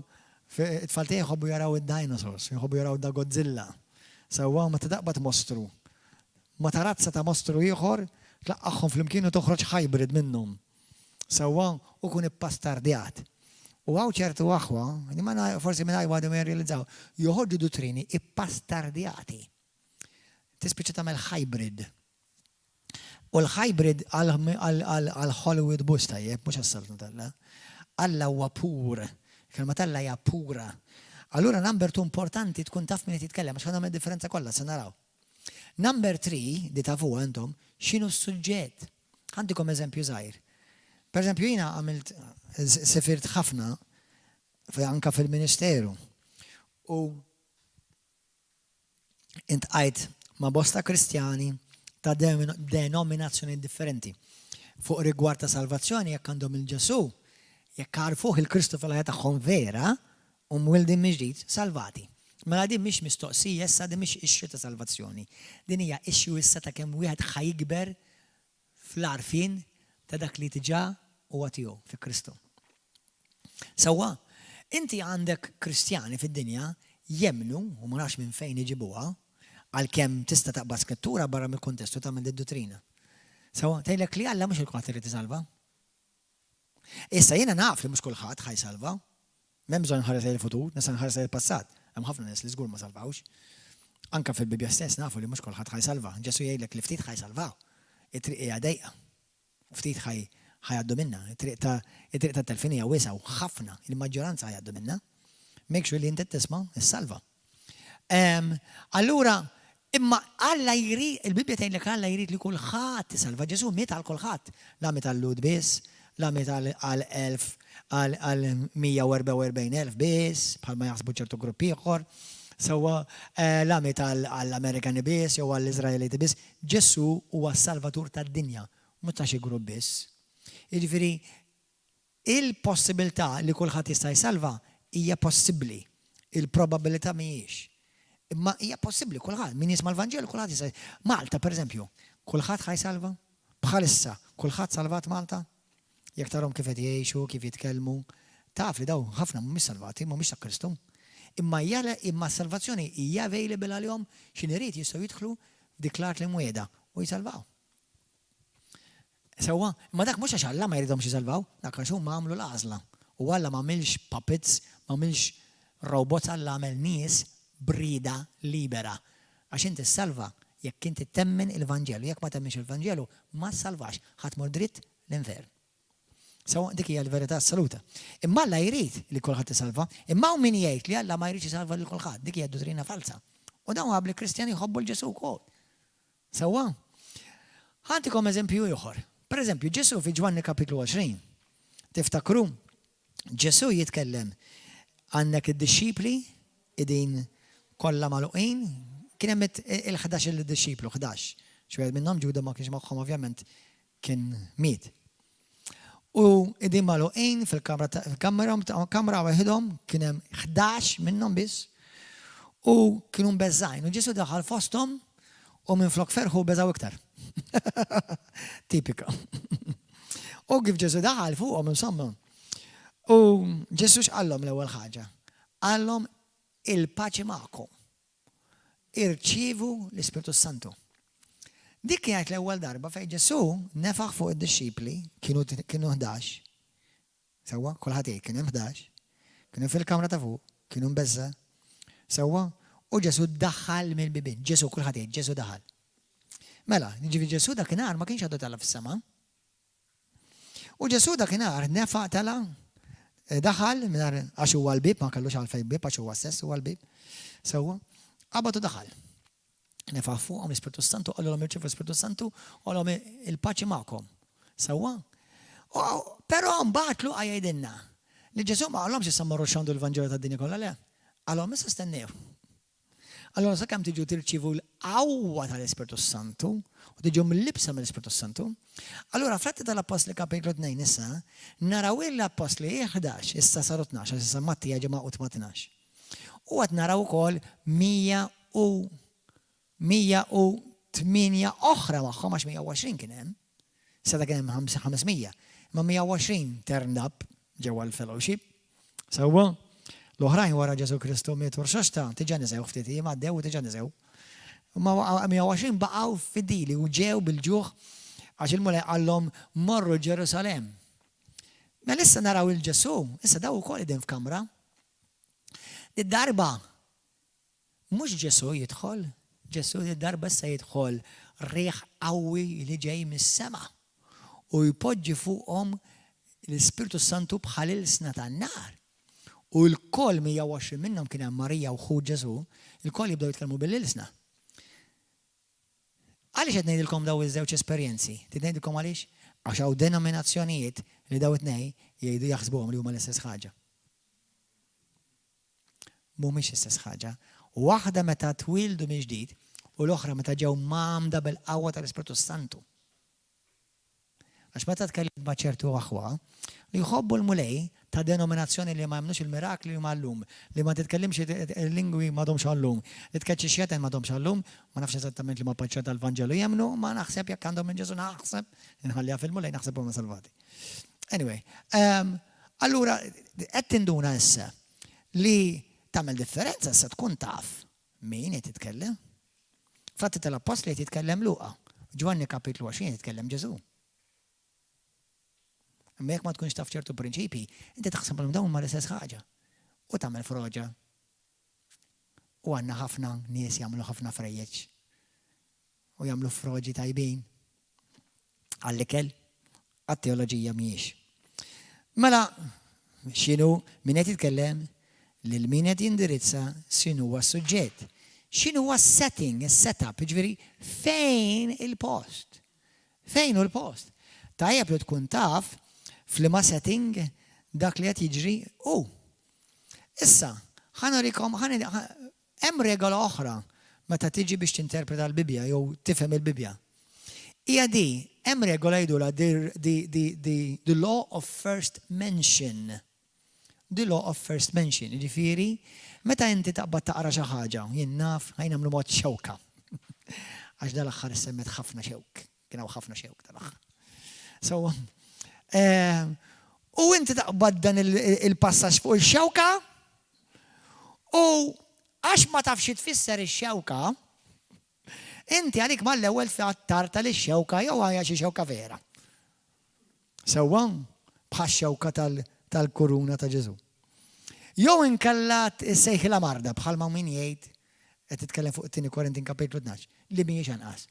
it-tfal tiegħi jħobbu jaraw id-dinosaurs, jħobbu jaraw da Godzilla. Sewwa, ma taqbad mostru. Ma ta' razza ta' mostru ieħor, tlaqqagħhom flimkien u toħroġ hybrid minnhom. Sewwa, u kun ippastardjat. U hawn ċertu aħwa, li ma forsi minn għadu ma jirrealizzaw, joħorġu dottrini ippastardjati. Tispiċċa tagħmel hybrid. U l-hybrid għal Hollywood bus tajjeb, mhux għas-saltna t'Alla. Alla huwa pur. Kelma t'Alla hija pura. Allura number two, importanti tkun taf min jitkellem, għax nagħmel differenza kollha, se naraw. Number three, di tafuha intom, x'inhu s-suġġett? Ħa ntikom eżempju żgħir. Per eżempju, jiena għamilt, sifirt ħafna, anka fil-ministeru. U iltqajt ma' bosta Kristjani ta' denominazzjoni differenti. Fuq rigward ta' salvazzjoni, jekk għandhom il-Ġesu, jekk għarfuh il-Kristu fil-ħajja tagħhom vera, u mwildin mill-ġdid, salvati. Mela din mhix mistoqsija, issa din mhix issue ta' salvazzjoni. Din hija issue issa ta' kemm wieħed ħa jikber fl-għarfien ta' dak li diġà huwa tiegħu fi Kristu. Sewwa, inti għandek Kristjani fid-dinja jemmnu, u ma nafx minn fejn iġibuha, għalkemm tista' taqbad skrittura barra mill-kontestu tagħmel id-dottrina. Sewwa, tgħidlek li Alla mhux il-kulħadd irid isalva. Issa jiena naf li mhux kulħadd ħa jsalva. M'hemm bżonn nħares il-futur, nista' nħares il-passat. Hemm ħafna nies li żgur ma salvawx. Anka fil-Bibja stess nafu li mhux kulħadd ħa jsalva. Ġesu jgħidlek li ftit ħa jsalvaw. It-triq hija dejqa. Ftit ħa jgħaddu minnha. It-triq ta' telfien hija wiesgħa u ħafna, il-maġġoranza ħa jgħaddu minnha. Make sure li inti tisma' issalva. Allura, imma Alla jrid, il-Bibja tgħidlek Alla jrid li kulħadd isalva. Ġesu miet għal kulħadd. La miet għal Lhud biss, la miet għal 1000 għal 144,000 biss, bħalma jaħsbu ċertu grupp ieħor. Sewwa, la miet għall-Amerikani biss jew għall-Iżraeliti biss. Ġesu huwa s-salvatur tad-dinja, mhux ta' xi grupp biss. Jiġifieri, il-possibilità li kulħadd jista' jsalva hija possibbli. Il-probabilità mhijiex. Imma hija possibbli kulħadd, min jisma' l-Vanġelu kulħadd jista'. Malta, pereżempju, kulħadd ħa jsalva? Bħalissa, kulħadd salvat Malta? Jekk tarahom kif qed jgħixu, kif jitkellmu, taf li daw ħafna mhumiex salvati, mhumiex ta' Kristu. Imma s-salvazzjoni hija available għalihom, x'ħin irid jistgħu jidħlu f'dik l-art li mwiegħda u jsalvaw. Sewwa, imma dak mhux għax Alla ma jridhomx jisalvaw, dak għax huma għamlu l-għażla. U Alla ma għamilx puppets, ma għamilx robots, Alla għamel nies b'rieda libera. Għax inti salva jekk inti temmen il-Vanġelu, jekk ma temmenx il-Vanġelu, ma salvax, ħa tmur dritt l-infern. Sewwa, dik hija l-verità assoluta. Imma Alla jrid li kulħadd isalva, imma hawn min jgħid li Alla ma jridx isalva lil kulħadd, dik hija dottrina falsa. U dawn għabli Kristjani jħobbu l-Ġesu wkoll. Sewwa, ħa ntikom eżempju ieħor. Per eżempju, Ġesu fi Ġwanni kapitlu 20. Tiftakru, Ġesu jitkellem, għandek id-dixxipli, qegħdin kollha magħluqin, kien hemm il-11 il-dixxiplu, 11. Xi minnhom Ġuda ma kienx magħhom ovvjament, kien miet. U qegħdin magħluqin fil-kamra waħidhom, kien hemm 11 minnhom biss. U kienu mbeżżgħin. U Ġesu daħal fosthom. U minflok ferħu beżgħu iktar. Tipika. U kif Ġesù daħal fuqhom insomma. U Ġesù x'qallhom l-ewwel ħaġa? Qallhom il-paċi magħkom. Irċievu l-Ispirtu Santu. Dik kienet l-ewwel darba fejn Ġesù nefaħ fuq id-dixxipli, kienu kienu 11. Sewwa, kulħadd jgħid kien hemm 11. Kienu fil-kamra ta' fuq, kienu mbeżża'. Sewwa, u Ġesù daħal mill-bibien. Ġesù, kulħadd jgħid Ġesù daħal. Mela, jiġifieri Ġesù dakinhar ma kienx għadu tela' fis-sema. U Ġesù dakinhar nefaq tela' eh, daħal mingħajr għax huwa l-bieb, ma kellux għalfejn bieb għax huwa stess huwa l-bieb. Sewwa, qabad u daħal. Nefaħ fuqhom l-Ispirtu Santu, qalilhom irċievu l-Ispirtu Santu, qalhom il-paċi magħkom. Sewwa? Però mbagħad Luqa jgħidilna li Ġesù ma qalhomx issa morru xandu l-Vanġelu tad-dinja kollha le. Qalhom issa stennew. Allora sakemm tiġu tirċievu l-qawwa tal-Ispirtu Santu u tiġu mlibbsa mill-Ispirtu Santu. Allura fl-Atti tal-Appostli kapitlu 2 issa naraw l-Appostli 11 issa saru 12 issa Mattija ġie magħqud ma' 12. U qed naraw ukoll 100 u 108 oħra magħhom għax 120 kien hemm. Seta' kien hemm 500. Imma 120 turned up ġewwa l-fellowship. Sewwa, l-oħrajn wara Ġesù Kristu miet u rxoxta, diġà nisew ftit ijiem għaddew u diġà nisew. Imma 120 baqgħu fidili u ġew bil-ġuħ għax il-Mulej qallhom morru Ġerusalemm. Mela issa naraw il Ġesù, issa daw ukoll qegħdin f'kamra. Id-darba mhux Ġesù jidħol, Ġesù id-darba issa jidħol riħ qawwi li ġej mis-sema u jpoġġi fuqhom l-Ispirtu Santu bħal ilsna tan-nar. U lkoll 120 minnhom kien hemm Marija u ħu Ġesù, ilkoll jibdew jitkellmu bil-ilsna. Għaliex qed ngħidilkom daw iż-żewġ esperjenzi? Trid ngħidilkom għaliex? Għax hawn denominazzjonijiet li daw it-tnejn jgħidu jaħsbuhom li huma l-istess ħaġa. Mhumiex l-istess ħaġa. Waħda meta twieldu mill-ġdid u l-oħra meta ġew mgħammda bil-qawwa tal-Ispirtu s-Santu. Għax meta tkellimt ma' ċertu aħwa li jħobbu l-Mulej ta' denominazzjoni li ma jemmnux il-mirakli li huma llum, li ma titkellimx il-lingwi m'għadhomx għal-lum, li tkeċċi x-xjaten m'għadhomx għal-lum, ma nafx eżattament liema paċċa tal-Vanġelu jemmnu, ma naħseb jekk għandhom minn Ġesù naħseb, inħalliha fil-Mulej naħseb huma salvati. Anyway, um, allura qed tinduna issa li tagħmel differenza issa tkun taf min qed jitkellem. Fatti tal-Appostli qed jitkellem Luqa. Ġwanni kapitlu 20 qed jitkellem Ġesù. Imma jekk ma tkunx taf ċertu prinċipji, inti taħseb li dawn huma l-istess ħaġa. U tagħmel froġa. U għandna ħafna nies jagħmlu ħafna frejjeġ. U jagħmlu froġi tajbin. Għall-ikel, għat-teoloġija mhijiex. Mela, x'inhu min qed jitkellem, lil min qed jindirizza, x'inhuwa s-suġġett. X'inhuwa s-setting, is-setup, jiġifieri fejn il-post. Fejn hu l-post? Tajjeb li tkun taf f'liema setting dak li qed jiġri hu. Issa, ħa nurikom, hemm regola oħra meta tiġi biex tinterpreta l-Bibbja jew tifhem il-Bibbja. Hija di, hemm regola jgħidulha the, the, the, the, the law of first mention. The law of first mention, jiġifieri, meta inti taqbad taqra xi ħaġa, jien naf, ħa nagħmlu mod xewka. Għax dal-aħħar semmet ħafna xewk, kien hawn ħafna xewk dal-aħħar. So, eh, u inti taqbad dan il-passaġġ fuq il-xewka u għax ma tafx tfisser ix-xewka, inti għalik mal-ewwel tarta li xewka jew għajja xi xewka vera. Sewwa bħax-xewka tal-kuruna ta' Ġesù. Jew inkella ssejħilha marda bħalma min jgħid qed titkellem fuq it-tieni Korintin kapitlu 12 li mhijiex anqas.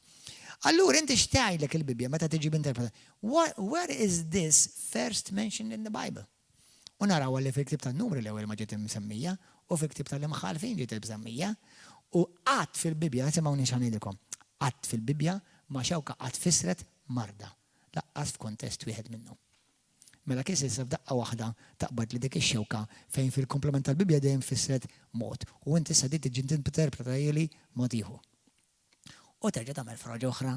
Allura inti x'tgħidlek il-Bibbja meta tiġi b'interpreta? Where is this first mentioned in the Bible? U naraw li fil-ktieb tan-Numri l-ewwel ma ġiet imsemmija u fil-ktieb tal-Imħallfin ġiet imsemmija u qatt fil-Bibbja, isimgħuni x'ħa ngħidilkom, qatt fil-Bibbja ma xewka qatt fissret marda, lanqas f'kuntest wieħed minnhom. Mela kif issa f'daqqa waħda taqbad li dik ix-xewka fejn fil-komplement tal-Bibbja dejjem fissret mod u inti issa di tiġi tinterpretahieli mod ieħor. U terġa' tagħmel froġa oħra.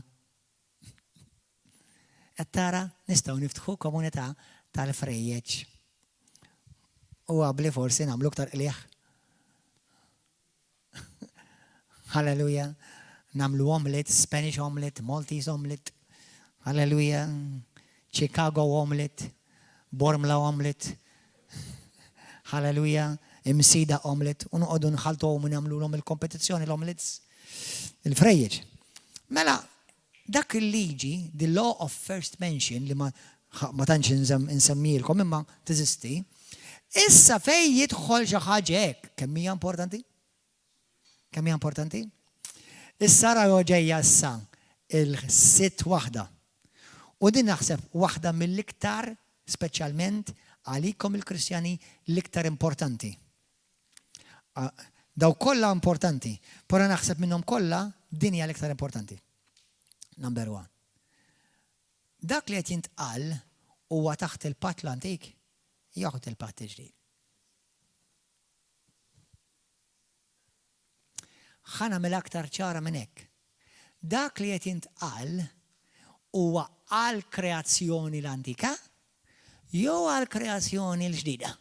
Qed tara nistgħu niftħu komunità tal-frejjeġ. U għabli forsi nagħmlu aktar qliegħ. Halleluja. Nagħmlu omelet, Spanish omelet, Maltese omelet, Hallelujah, Chicago omelet, Bormla omelet, Hallelujah, Imsida omelet, u noqogħdu nħaltuhom u nagħmlulhom il-kompetizzjoni l-omelets. Il-frejjeġ. Mela, dak il-liġi, the law of first mention, li ma, ma tantx insemmilkom imma teżisti, issa fej jidħol xi ħaġa hekk, kemm hija importanti? Kemm hija importanti? Issa ra ġejja issa il-sitt waħda. U din naħseb waħda mill-iktar, speċjalment għalikom il-Kristjani, l-iktar importanti. Daw kollha importanti, però naħseb minnhom kollha din hija l-iktar importanti. Number one. Dak li qed jintqal huwa taħt il-patt l-antik jew il-patt il-ġdid. Ħa nagħmilha aktar ċara minn hekk. Dak li qed jintqal huwa għall-kreazzjoni l-antika jew għall-kreazzjoni l-ġdida?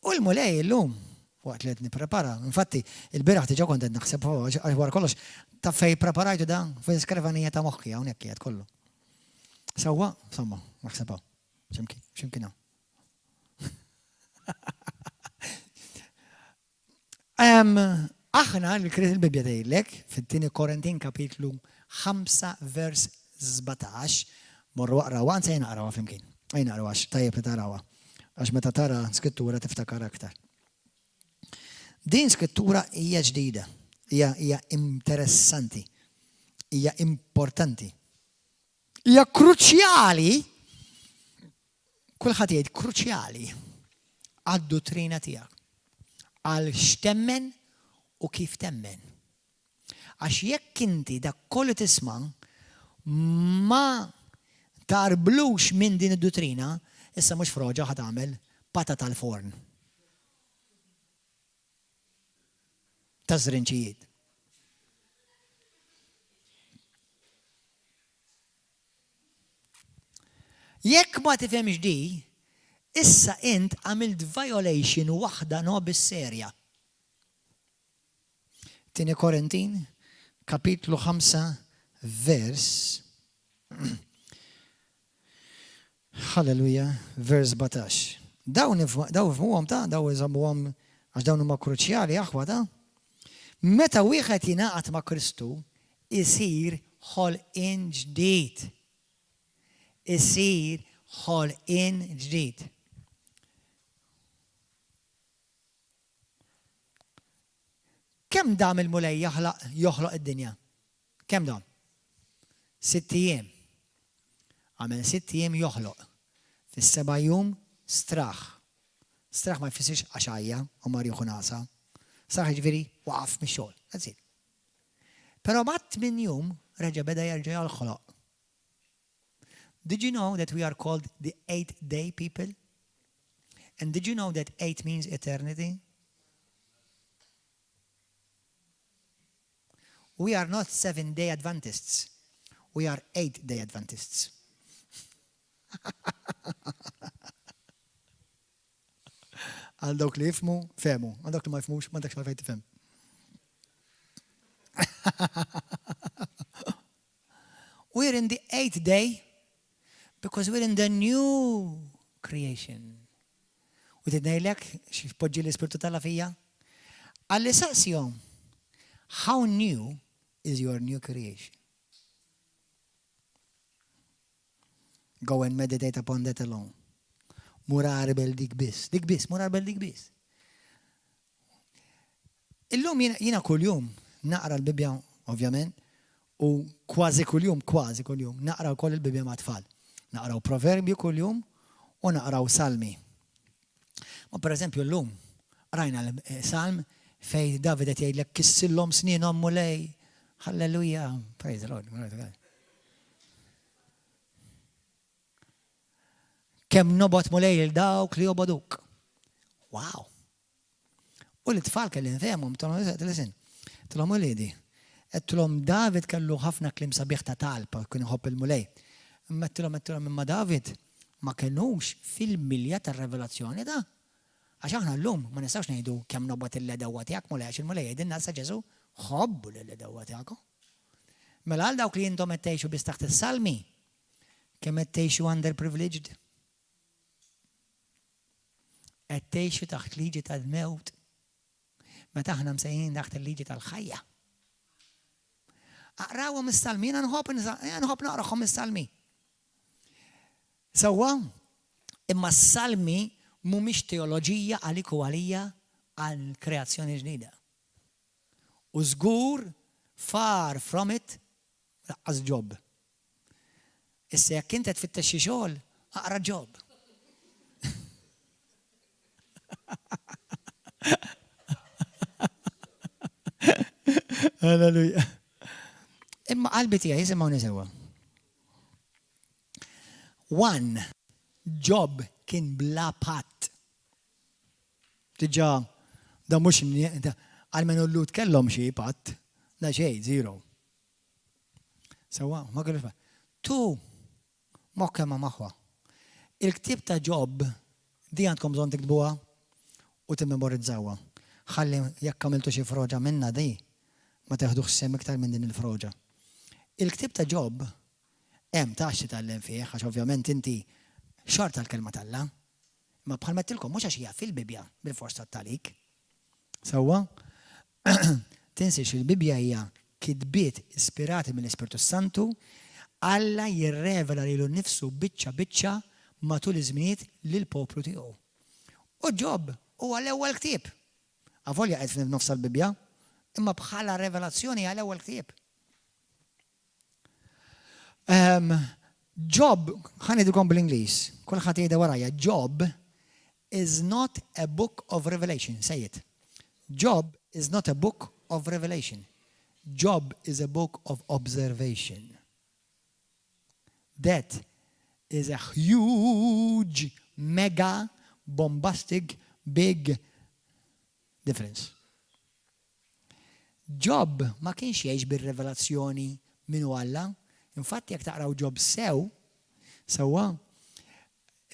U l-Mulej illum, waqt li qed nipprepara, infatti, il-bieraħ diġà kont qed naħseb għax wara kollox taf fejn preparajtu dan? Fil-iskrivanija ta' moħħi hawnhekk qiegħed kollu. Sewwa, insomma, naħseb hawn. X'imkien, x'imkien hawn. Aħna il-Bibbja tgħidlek fit-tieni Korintin kapitlu 5 vers 17, morru aqrawha, anzi ejja naqrawha flimkien. Ejja naqrawha għax tajjeb li tarawha. Għax meta tara skrittura tiftakar aktar. Din skrittura hija ġdida, hija interessanti, hija importanti. Hija kruċjali, kulħadd jgħid kruċjali għad-duttrina tiegħek. Għal x'temmen u kif temmen. Għax jekk inti dak kollu tisma' ma tarblux minn din id-duttrina, issa mhux froġa ħa tagħmel patata l-forn. Ta' żrinċijiet. Jekk ma tifhemx di, issa int għamilt violation waħda nobis serja. Tieni Korintin, kapitlu 5, vers Hallelujah, vers 17. Dawn dawn ifhmuhom ta' dawn iżommuhom għax dawn huma kruċjali aħwa ta'. Meta wieħed jingħaqad ma' Kristu, isir ħolqien ġdid. Isir ħolqien ġdid. Kemm dam il-Mulej jaħlaq joħloq id-dinja? Kemm dam? Sitt ijiem. Għamel sitt ijiem joħloq. Fis-seba' jum straħ. Straħ ma jfissirx għax għajja u mar jieħu nagħsa. Straħ jiġifieri waqaf mix-xogħol. That's it. Però mat-tmien jum reġa' beda jerġa' joħloq. Did you know that we are called the eight day people? And did you know that eight means eternity? We are not seven day Adventists. We are eight day Adventists. Għal dawk li jifmu, fehmu. Għal dawk li ma jifmux, ma dakx għalfejn tifhem. We're in the eighth day because we're in the new creation. U tidnejlek x'poġġi l-Ispirtu talla fija? Għalli saqsihom, how new is your new creation? Go and meditate upon that alone. Mur għarbel dik biss, dik biss, mur għarbel dik biss. Illum jiena kuljum naqra l-Bibbja, ovvjament, u kważi kuljum, kważi kuljum, naqra wkoll il-Bibbja ma' tfal. Naqraw proverbju kuljum u naqraw salmi. Ma per eżempju llum rajna l-salm fej David qed jgħidlek kissillhom snienhom Mulej. Halleluja, praise the Lord. Kemm nobgħod Mulej lil dawk li jobogħduk. Wow! U l-tfal kelli nfehmhom, listen, tlhom uliedi. Għedtilhom David kellu ħafna kliem sabiħ ta' talb, kien iħobb il-Mulej. Imma għedtilhom għedtilhom imma David ma kenux fil-milja tar-revelazzjoni ta' Għax aħna llum ma nistgħux ngħidu kemm nobgħod il-għedewwa tiegħek Mulej għax il-Mulej jgħidilna issa Ġesù. Ħobbu lill-għedewwa tagħkom. Mela għal dawk li intom qed tgħixu biss taħt is-salmi, kemm qed tgħixu underprivileged? Qed tgħixu taħt liġi tal-mewt. Meta aħna msejħin taħt il-liġi tal-ħajja. Aqrawhom is-salmi, jiena nħobb nħobb naqrahom is-salmi. Sewwa, imma s-salmi mhumiex teoloġija għalik u għalija għal kreazzjoni ġdida. U żgur far from it laqqas Ġob. Issa jekk int qed tfittex xi xogħol, aqra Ġob. Halleluja. Imma qalbi tiegħi jisimgħuni sewwa. One, Ġob kien bla patt. Diġà, da mhux għalmenu l-Lhud kellhom xi patt, da xejn, zero. Sewwa, ma kellux patt. Tu, moħħ kemm maħwa. Il-ktieb ta' Ġob, di għandkom bżonn tiktbuha u timmemorizzawha. Ħalli jekk għamiltu xi froġa minnha di, ma teħdux sehem iktar minn din il-froġa. Il-ktieb ta' Ġob hemm ta' x'titgħallem fih, għax ovvjament inti xorta l-kelma t'Alla. Imma bħalma għedtilkom mhux għax hija fil-Bibbja bilfors tgħodd għalik. Sewwa? Tinsiex li l-Bibbja hija kitbiet ispirati mill-Ispirtu s-Santu, Alla jirrevela lilu nnifsu biċċa biċċa matul iż-żminijiet lill-poplu tiegħu. U Ġob huwa l-ewwel ktieb. Avolja qed f'nofs tal-Bibbja, imma bħala revelazzjoni hija l-ewwel ktieb. Ġob, ħa ngħidilkom bl-Ingliż, kulħadd jgħidha warajja, Job is not a book of revelation. Say it. Job is not a book of revelation. Job is a book of observation. That is a huge, mega, bombastic, big difference. Ġob ma kienx jgħix bir-rivelazzjoni min hu Alla. Infatti jekk taqraw Ġob sew, sewwa,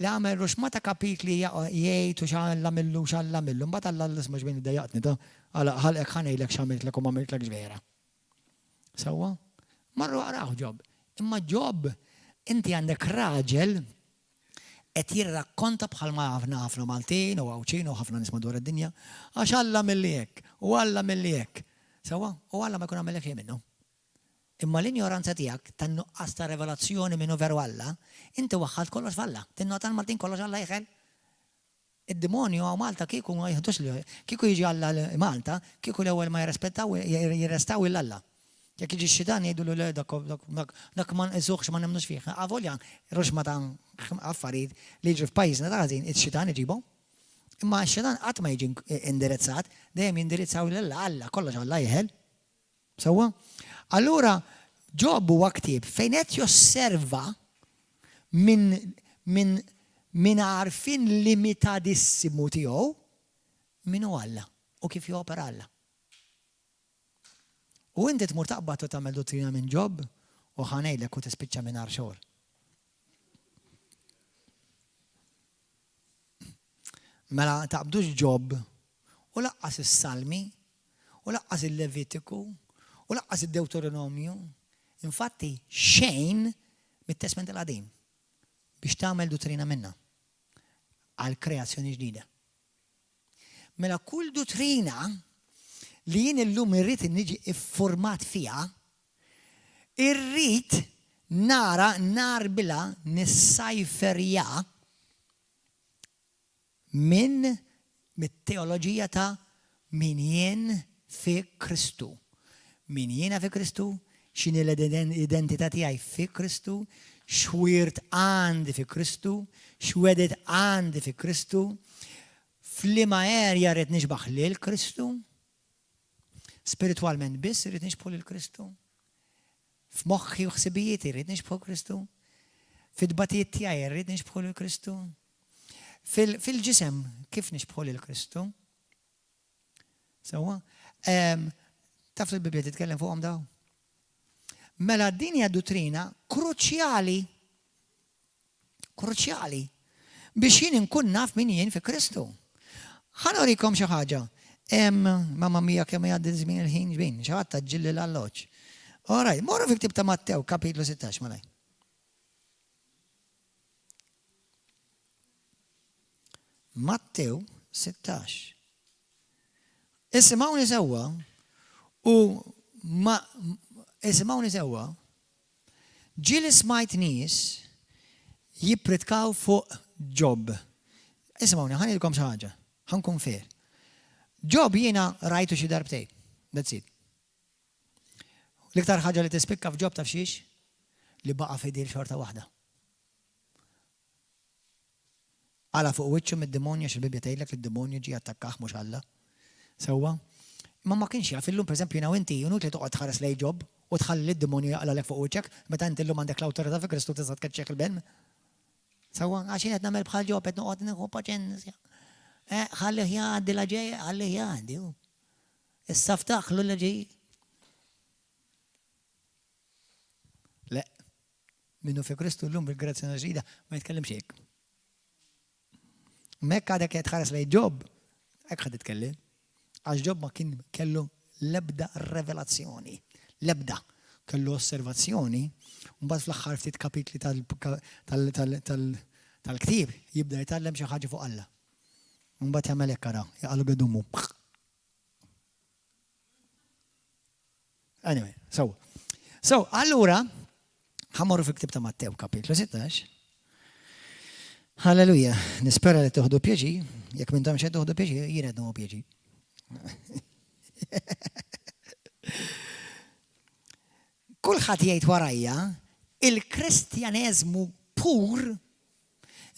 li għamel ruxma ta' kapitli jgħid u x'Alla għamillu u x'Alla għamillu. Mbagħad Alla qal isma' x'bejn iddejjaqtni ta' għalaq ħalqek ħa ngħidlek x'għamiltlek u m'għamiltlekx vera. Sewwa? Marru aqrawh Ġob. Imma Ġob, inti għandek raġel qed jirrakkonta bħalma ħafna ħafna Maltin u Għawdxin u ħafna nies madwar id-dinja, għax Alla għamilli hekk, u Alla għamilli hekk. Sewwa? U Alla ma jkun għamillek xejn minnu. Imma l-injoranza tiegħek tan-nuqqas ta' revelazzjoni min hu veru Alla, inti waħħalt kollox f'Alla. Tinnota l-Maltin kollox Alla jeħel. Id-demonju hawn Malta kieku ma jiħdux li kieku jiġi Alla Malta, kieku l-ewwel ma jirrespettaw jirrestaw 'il Alla. Jekk jiġi x-xitan jgħidulu le dak dak dak ma nqisuhx ma nemmnux fih. Avolja ruxma ta' affarijiet li jiġru f'pajjiżna ta' ħażin ix-xitan iġibhom. Imma x-xitan qatt ma jiġi indirizzat, dejjem jindirizzaw lil Alla, kollox Alla jeħel. Sewwa? Allura, Ġob huwa ktieb fejn qed josserva minn minn minn għarfien limitadissimu tiegħu min hu Alla u kif jopera Alla. U inti tmur taqbad u tagħmel duttrina minn Ġob u ħa ngħidlek u tispiċċa mingħajr xogħol. Mela taqbdux Ġob u laqqas is-Salmi u laqqas il-Levitiku u laqqas id-Dewteronomju, infatti xejn mit-Testment il-Qadim biex tagħmel duttrina minnha għal kreazzjoni ġdida. Mela kull duttrina li jien illum irrid niġi iffurmat fiha, irrid nara narbilha nissajferja Minn mit-teoloġija ta' min jien fi Kristu. Min jiena fi Kristu, x'inhi l-identità tiegħi fi Kristu, x'wirt għandi fi Kristu, x'wegħdiet għandi fi Kristu, f'liema area rrid nixbah lil Kristu. Spiritwalment biss irrid nixbħu lil Kristu. F'moħħi u ħsibijieti rrid nixbħu Kristu. Fit-tbatijiet tiegħi rrid nixbħu lil Kristu. Fil-ġisem kif nixbħu lil Kristu? Sewwa? Taf li l-Bibbja titkellem fuqhom daw? Mela din hija duttrina kruċjali kruċjali biex jien inkun naf min jien fi Kristu. Ħa nurikom xi ħaġa. Hemm, mamma mia kemm jgħaddi żmien il-ħin ġbin, xi ħadd għaġġilli l-alloġġ. All right, morru fil-ktieb ta' Mattew, kapitlu 16, malaj. Mattew 16. Isimgħuni sewwa u ma isimgħuni sewwa Ġieli smajt nies jippritkaw fuq Ġob. Isimgħuni, ħa ngħidilkom xi ħaġa, ħa nkun fair. Ġob jiena rajtu xi darbtejn. That's it. L-iktar ħaġa li tispikka f'Ġob taf xiex? Li baqa' fidil xorta waħda. Qala' fuq wiċċu mid-demonju għax il-Bibbja tgħidlek li d-demonju ġie attakkah mhux Alla. Sewwa? Imma ma kienx jaf. Illum pereżempju jiena u inti inutli toqgħod tħares lejn Ġob u tħalli lid-demonju jaqlagħlek fuq wiċċek meta inti llum għandek l-awtorità fi Kristu tista' tkeċċih il-bem. Sewwa? Għax jien qed nagħmel bħal Ġob qed noqgħod nieħu paċenzja. Eh, ħallih jgħaddi la ġej, ħallih jgħaddi. Issa ftaħlu la ġej. Le. Min hu fi Kristu llum bil-grazzja ġdida ma jitkellimx hekk. Mekk għadek qed tħares lejn Ġob, hekk ħad titkellem. Għax Ġob ma kien kellu l-ebda revelazzjoni, l-ebda kellu osservazzjoni, mbagħad fl-aħħar ftit kapitli tal-ktieb jibda jitgħallem xi ħaġa fuq Alla. Mbagħad jagħmel hekk ara, jaqalu gedumu. Anyway, so. So, allura, ħamorru fil-ktib ta' Mattew, kapitlu 16. Halleluja, nispera li tuħdu pjaċi, jekk minn xed tuħdu pjaċi, jien qed nieħu pjaċi. Kulħadd jgħid warajja, il-Kristjaneżmu pur,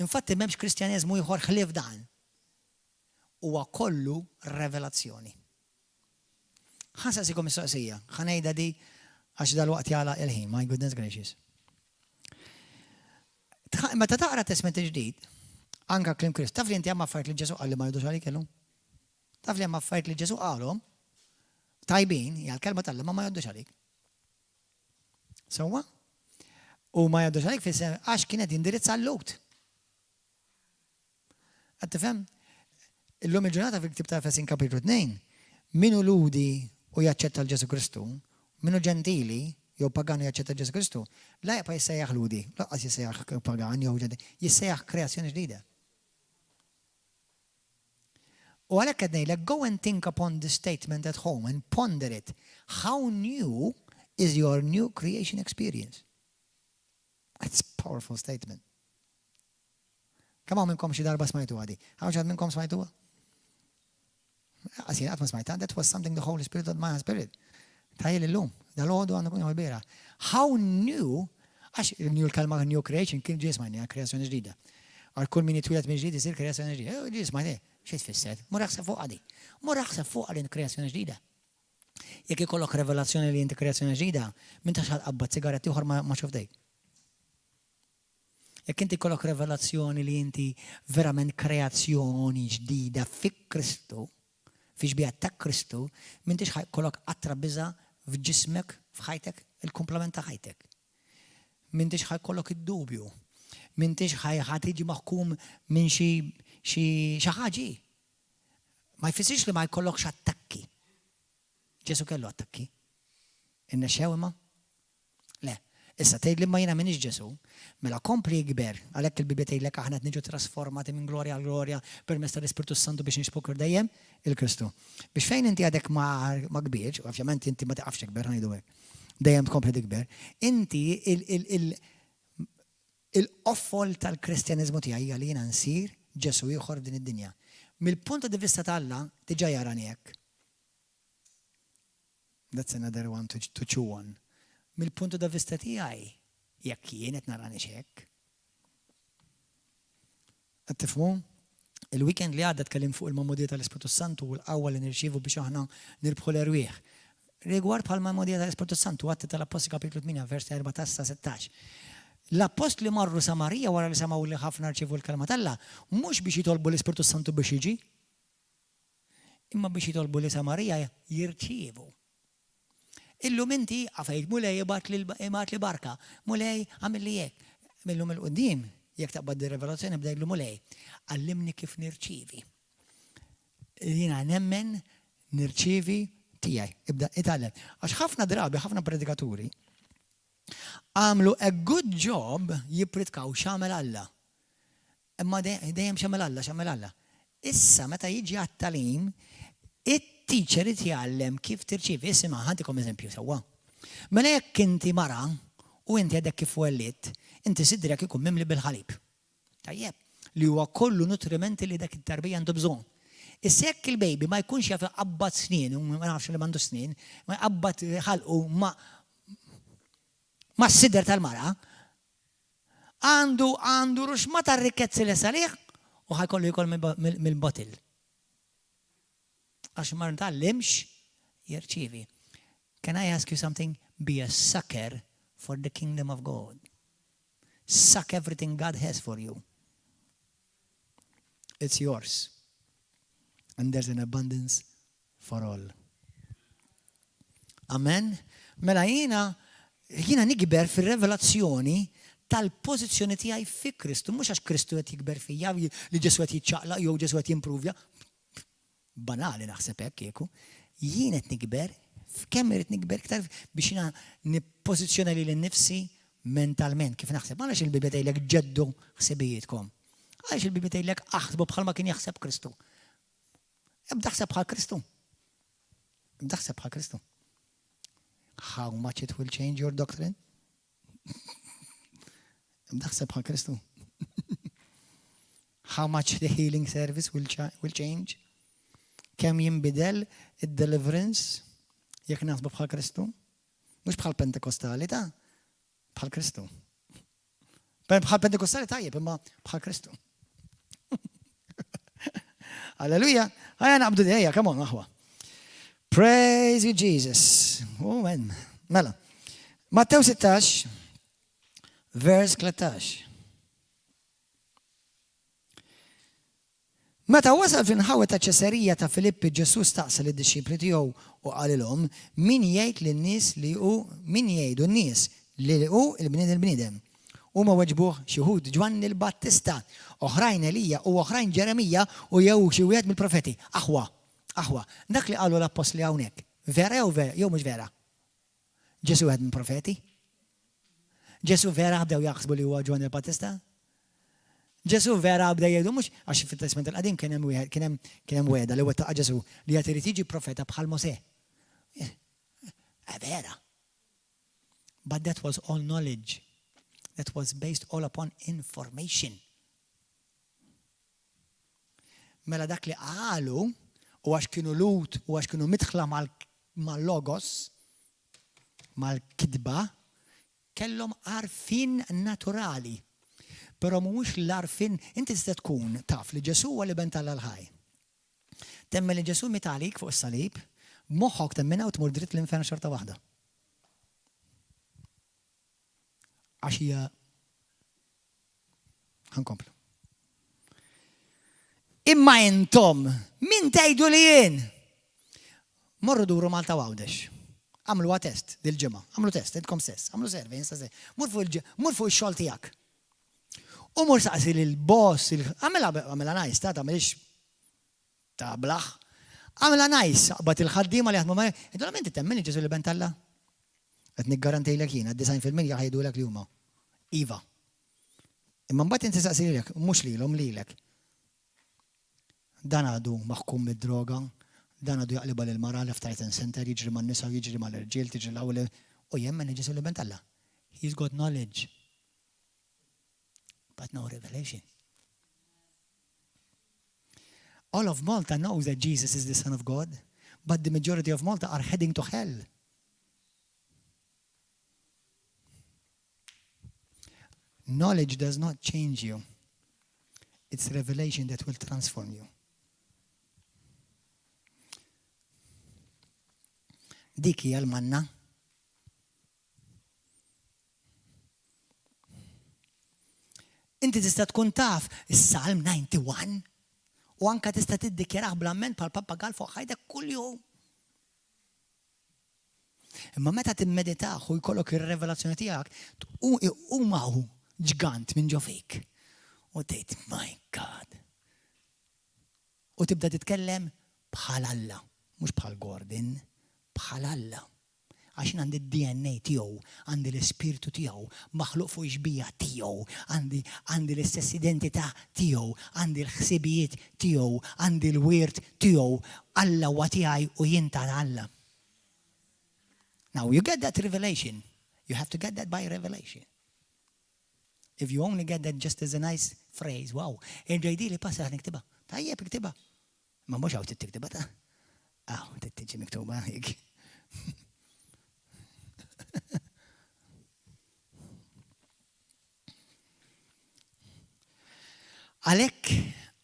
infatti m'hemmx Kristjaneżmu ieħor ħlief dan, huwa kollu revelazzjoni. Ħa nsaqsikom mistoqsija, ħa ngħidha di għax dalwaqt jagħlaq il-ħin, my goodness gracious. Meta taqra Testment il-Ġdid, anka kliem Kristu, taf li inti hemm affarijiet li Ġesu qal li ma jgħidux għalik illum? Taf li hemm affarijiet li Ġesu qalhom tajbin, hija l-kelma tal ma ma jgħoddux għalik. Sewwa? U ma jgħoddux għalik fis għax kienet jindirizza l-lut. Qed tifhem? Illum il-ġurnata fil-ktieb ta' Efesin kapitlu 2, min hu Lhudi u jaċċetta 'l Ġesù Kristu, min hu Ġentili jew pagan u jaċċetta 'l Ġesù Kristu, la jibqa' jissejjaħ Lhudi, lanqas jissejjaħ pagan jew Ġentili, jissejjaħ kreazzjoni ġdida. U għalhekk qed ngħidlek go and think upon this statement at home and ponder it. How new is your new creation experience? It's a powerful statement. Kemm hawn minnkom xi darba smajtuha di? Hawn xi ħadd minnkom smajtuha? Qas jien qatt ma smajtha, that was something the Holy Spirit on my spirit. Tajjel illum, dal-għodu għandu kun l-bira. How new, għax new l-kelma new creation kien ġie smajni, kreazzjoni ġdida. Għal kull min jitwieled minn ġdid isir kreazzjoni ġdida. Eh, ġie smajni, xi tfisser? Mur aħseb fuq għadi. Mur aħseb fuq għal kreazzjoni ġdida. Jekk ikollok revelazzjoni li inti kreazzjoni ġdida, minn tax ħalqabba sigaretti oħra ma xufdejk. Jekk inti jkollok revelazzjoni li inti verament kreazzjoni ġdida fi Kristu, fi xbieha ta' Kristu, m'intix ħa jkollok qatra biża' f'ġismek, f'ħajtek, il-kumplament ta' ħajtek. M'intix ħa jkollok id-dubju. M'intix ħa tiġi maħkum minn xi xi xi ħaġi. Ma jfissirx li ma jkollokx attakki. Ġesù kellu attakki. Irnexxew imma? Le. Issa, tgħidli imma jiena m'iniex Ġesù. Mela kompli ikber. Għalhekk il-Bibbja tgħidlek aħna qed niġu trasformati minn glorja għal glorja permezz tal-Ispirtu s-Santu biex nixbhu dejjem il-Kristu. Biex fejn inti għadek ma ma kbirtx, ovvjament inti ma tiqafx tikber, ħa ngħidu hekk. Dejjem tkompli tikber. Inti il-qoffol tal-Kristjaniżmu tiegħi hija li jiena nsir Ġesù ieħor f'din id-dinja. Mill-punt di vista ta' Alla diġà jarani hekk. That's another one to, to chew on. Mill-puntu da vista tiegħi, jekk jien qed narani hekk. Qed tifhmu? Il-weekend li għadda tkellim fuq il-magħmudija tal-Ispirtu Santu u l-qawwa li nirċievu biex aħna nirbħu l-erwieħ. Rigward bħal magħmudija tal-Ispirtu Santu, Atti tal-Appostli kapitlu 8, vers 14 sa 16. L-appostli marru Samarija wara li semgħu li ħafna rċievu l-kelma t'Alla, mhux biex jitolbu l-Ispirtu Santu biex jiġi, imma biex jitolbu li Samarija jirċievu. Illum inti għafejt Mulej ibgħat li barka, Mulej għamilli hekk. Millum 'il quddiem, jekk taqbad di revelazzjoni bdejlu Mulej, għallimni kif nirċievi. Jiena nemmen Nirċievi tiegħi. Ibda itgħallem. Għax ħafna drabi, ħafna predikaturi, għamlu a good job jippritkaw x'għamel Alla. Imma dejjem x'għamel Alla, x'għamel Alla. Issa meta jiġi għat-tagħlim, it-teacher irid jgħallem kif tirċievi. Isimgħa, ħa ntikom eżempju sewwa. Mela jekk inti mara u inti għadek kif wellidt, inti sidrek ikun mimli bil-ħalib. Tajjeb, li huwa kollu nutrimenti li dak it-tarbija għandu bżonn. Issa jekk il-baby ma jkunx jaf iqabbad snien, u ma nafx li m'għandux snien, ma jqabbad ħalqu ma mas-sider tal-mara, Għandu għandu ruxma ta' rikkezzi lest għalih u ħa jkollu jiekol mill-bottle. Għax ma tgħallimx jirċievi. Can I ask you something? Be a sucker for the kingdom of God. Suck everything God has for you. It's yours. And there's an abundance for all. Amen. Mela jiena jiena nikber fir-revelazzjoni tal-pożizzjoni tiegħi fi Kristu, mhux għax Kristu qed jikber fija, li Ġesù qed jiċċaqlaq jew Ġesù qed jimpruvja. Banali naħseb hekk kieku. Jien qed nikber, f'kemm irid nikber iktar biex jiena nippożizzjona lili nnifsi mentalment kif naħseb. Għaliex il-Bibbja tgħidlek ġeddu ħsibijietkom. Għaliex il-Bibbja tgħidlek aħsbu bħalma kien jaħseb Kristu. Ibda ħseb bħal Kristu. Ibda ħseb bħal Kristu. How much it will change your doctrine? Ibda ħseb bħal Kristu. How much the healing service will, will change? Kemm jinbidel id-deliverance jekk naħsbu bħal Kristu? Mhux bħal Pentekostali ta' bħal Kristu. Bħal Pentekostali tajjeb, imma bħal Kristu. Alleluja, ħajja naqbdu dejja, come on, aħwa. Praise you, Jesus. Amen. Mela. Mattew 16, vers 13. Meta wasal fl-inħawi ta' Ċesarija ta' Filippi Ġesù staqsa lid-dixxipli tiegħu u qalilhom, Min jgħid lin-nies li hu min jgħidu n-nies li hu l-Bniedem il-bniedem? Huma weġbuh, Xi wħud Ġwanni l-Battista, oħrajn Elija u oħrajn Ġeremija u jew xi wieħed mill-profeti. Aħwa, aħwa, dak li qalu l-appostli hawnhekk, vera jew vera jew mhux vera? Ġesù wieħed mill-profeti? Ġesù vera bdew jaħsbu li huwa Ġwanni l-Battista? Ġesù vera bdew jgħidu mhux għax fit-Testament il-Qadim kien hemm wieħed kien hemm kien hemm wegħda li wettaqha Ġesù li qed irid jiġi profeta bħal Mosè. Eh, eh, vera. But that was all knowledge. That was based all upon information. Mela dak li qalu u għax kienu Lhud u għax kienu midħla mal-logos, mal-kitba, kellhom għarfien naturali. Però mhuwiex l-għarfien, inti tista' tkun taf li Ġesù huwa l-Iben t'Alla l-ħaj. Temmen li Ġesù miet għalik fuq is-salib, b'moħħok temminha u tmur dritt l-infern xorta waħda. Għax hija Ħa nkomplu. Imma intom, min tgħidu li jien? Morru duru Malta u Għawdex. Għamlu test dil-ġimgħa. Għamlu test, intkom stess. Għamlu survey, insta stess. Mur fuq ix-xogħol tiegħek. U mur saqsi lil boss, għamilha għamilha nice, ta' tagħmilx ta' blaħ. Għamilha nice, aqbad il-ħaddiema li jaħdmu ma' Idolhom inti temmen li Ġesù l-Iben t'Alla? Qed niggarantilek jiena, 90% ħa jgħidulek li huma. Iva. Imma mbagħad inti saqsi lilek, mhux lilhom lilek. Dan għadu maħkum mid-droga, dan għadu jaqlibha lil mara left right and center, jiġri man-nisa u jiġri mal-irġiel, tiġri l-ewwel u jemmen li Ġesù l-Iben t'Alla. He's got knowledge, but no revelation. All of Malta knows that Jesus is the Son of God, but the majority of Malta are heading to hell. Knowledge does not change you. It's revelation that will transform you. Dik hija l-manna. Inti tista' tkun taf is-Salm 91 u anka tista' tiddikjarah bl-amment bħal pappagal fuq ħajtek kuljum. Imma meta timmeditah u jkollok ir-revelazzjoni tiegħek, iqum hawn ġgant minn ġo fik. U tgħid, My God. U tibda titkellem bħal Alla. Mhux bħal Gordon, bħal Alla. Għax jien għandi d-DNA tiegħu, għandi l-ispirtu tiegħu, maħluq fuq ix-xbieha tiegħu, għandi għandi l-istess identità tiegħu, għandi l-ħsibijiet tiegħu, għandi l-wirt tiegħu. Alla huwa tiegħi u jien ta' Alla. Now you get that revelation. You have to get that by revelation. If you only get that just as a nice phrase, wow, erġa' li passa niktibha. Tajjeb iktibha. Ma mhux hawn tiktibha ta' Aw, tiġi miktuba hekk. Għalhekk,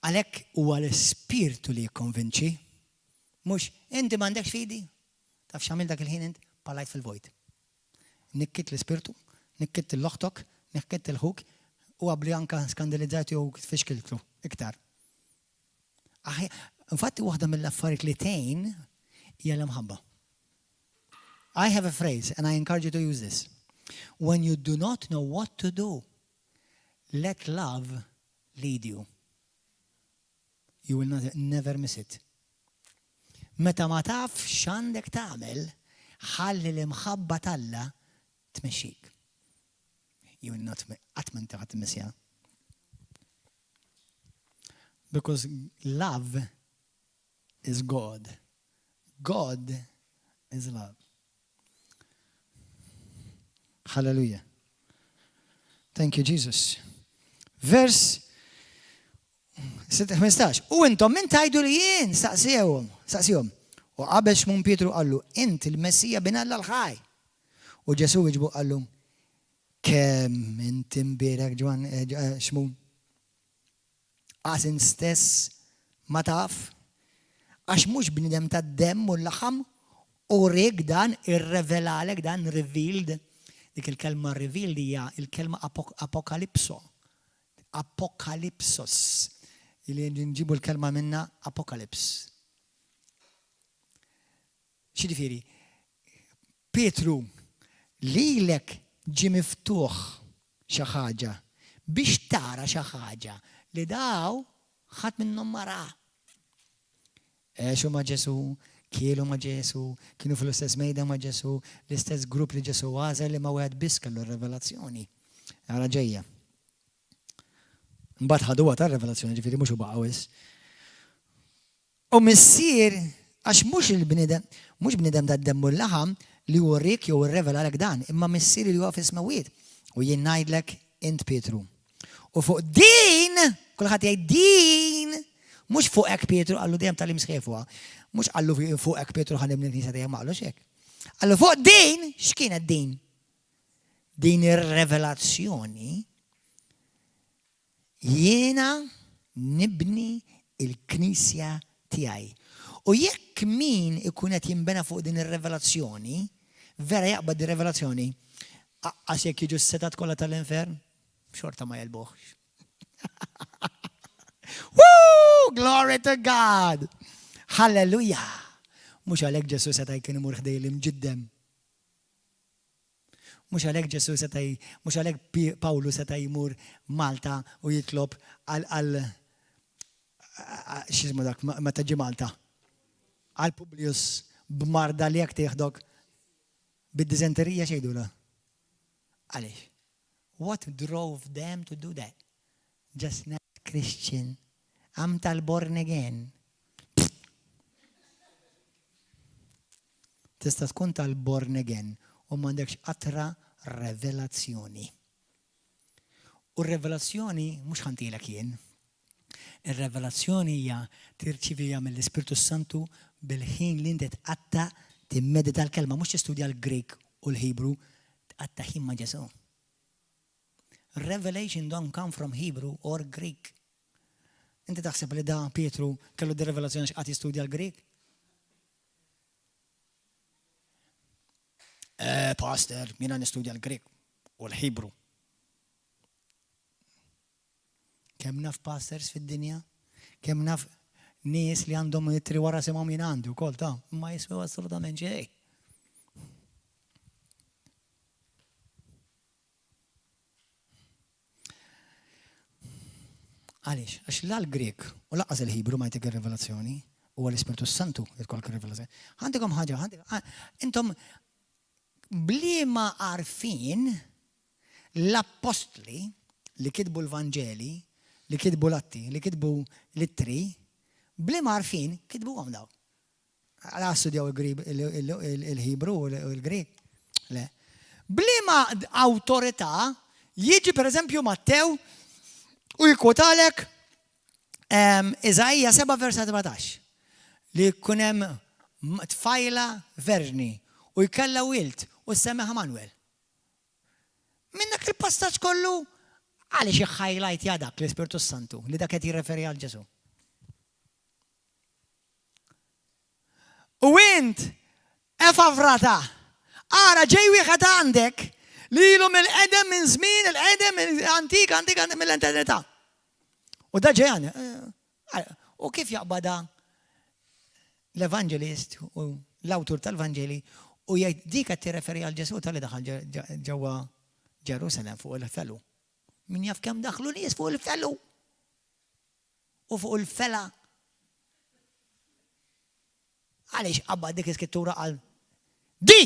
għalhekk huwa l-ispirtu li jikkonvinċi, mhux inti m'għandekx fidi. Taf x'għamil dak il-ħin int? Palajt fil-vojt. Nikkitt l-ispirtu, nikkitt l-oħtok, nikkitt il-ħuk, u għabli anka skandalizzajtu jew tfixkiltlu iktar. Infatti waħda mill-affarijiet li tgħin hija l-imħabba. I have a phrase and I encourage you to use this. When you do not know what to do, let love lead you. You will not, never miss it. Meta ma taf x'għandek tagħmel, ħalli l-imħabba t'Alla tmexxik. You will not, qatt ma inti ħadd timmissja. Because love is God. God is love. Hallelujah. Thank you, Jesus. Vers 15. U intom min tajdu li jien saqsihom, saqsihom. U qabel Xmun Pietru qallu, int il-Messija bin Alla l-ħaj. U Ġesu wieġbu qallu, kemm inti mbierek Ġwan eh, eh, Xmun. Qas int stess ma taf? Għax mhux bniedem tad-demm u l-laħam uriek dan, irrevelalek dan, revealed. Dik il-kelma revealed hija il-kelma apokalipso. Apokalipsos. Li nġibu l-kelma minna apocalypse. X'jiġifieri? Pietru, lilek ġie miftuħ xi ħaġa biex tara xi ħaġa li daw ħadd minnhom ma ra. Għexu ma' Ġesù, kielu ma' Ġesù, kienu fl-istess mejda ma' Ġesù, l-istess grupp li Ġesù għażel imma wieħed biss kellu r-revelazzjoni. Ara ġejja. Mbagħad ħaduha tar-revelazzjoni, ġifieri mhux u baqa' wisq. U Missier, għax mhux il-bniedem, mhux bniedem tad-demm u l-laħam li wriek jew irrevelalek dan, imma Missieri li huwa fis-smewwiet. U jien ngħidlek, int Pietru. U fuq din, kulħadd jgħid din, mhux fuqek Pietru, qallu dejjem tal-imsħieh fuqha. Mhux qallu fuqek Pietru ħa nibni l-knisja tiegħi, ma qallux hekk. Qallu fuq din, x'kienet din? Din ir-revelazzjoni Jiena nibni l-knisja tiegħi. U jekk min ikun qed jinbena fuq din ir-revelazzjoni, vera jaqbad din revelazzjoni, aqqas jekk jiġu s-setgħat kollha tal-infern, xorta ma jegħlbuhx. Woo! Glory to God! Hallelujah! Mhux għalhekk Ġesù seta' jkun imur ħdej l-imġiddem. Mhux għalhekk Ġesù seta' mhux għalhekk Pawlu seta' jmur Malta u jitlob għal għal x'ismu dak meta ġie Malta. Għal Publius b'marda li jekk tieħdok bid-diżenterija x'jgħidulha? Għaliex? What drove them to do that? Just not Christian. I'm tal-born again. Tista' tkun tal-born again u m'għandekx qatra revelazzjoni. U r-revelazzjoni mhux ħa ntielek jien. Ir-revelazzjoni hija tirċiviha mill-Ispirtu Santu bil-ħin li inti tqatta' timmedita l-kelma, mhux tistudja l-Grieg u l-Hebrew, tqatta' ħin ma' Ġesù. Revelation don't come from Hebrew or Greek. Inti taħseb li da Pietru kellu di revelazzjoni x'qatt jistudja l-Grieg? Eh, pastor, jiena nistudja l-Grieg u l-Hebrew. Kemm naf pastors fid-dinja? Kemm naf nies li għandhom ittri wara simhom jien għandi wkoll ta' ma jiswew assolutament xejn. Għaliex? Għax la l-Grieg u lanqas il-Hebrew ma jtik ir-rivelazzjoni. Huwa l-Ispirtu Santu li tkollok rivelazzjoni. Għandikom ħaġa, intom bliema għarfien l-appostli li kitbu l-Vanġeli, li kitbu l-Atti, li kitbu l-Ittri, bliema għarfien kitbuhom dawn. Għala studjaw il-Ħibru u l-Grieg? Le. Bliema awtorità jiġi pereżempju Mattew u jikkwotalek Iżaija 7 vers 14 li jkun hemm tfajla verġni u jkella wild u ssemmiha Manuel. Minn dak il-passaġġ kollu għaliex iħħajlajtja dak l-Ispirtu Santu li dak qed jirreferi għal Ġesù. U int, Efavrata, ara ġej wieħed għandek li ilu mill-qedem minn żmien il-qedem antik antik antik mill-eternità. U da ġej għandek. Eh, u kif jaqbada l-evanġelist u l-awtur tal-Vanġeli u jgħid dik qed tirreferi għal Ġesù tal-li daħal ġewwa Ġerusalem fuq il-felu. Min jaf kemm daħlu nies fuq il-felu. U fuq il-fela. Għaliex qabad dik l-iskrittura qal di!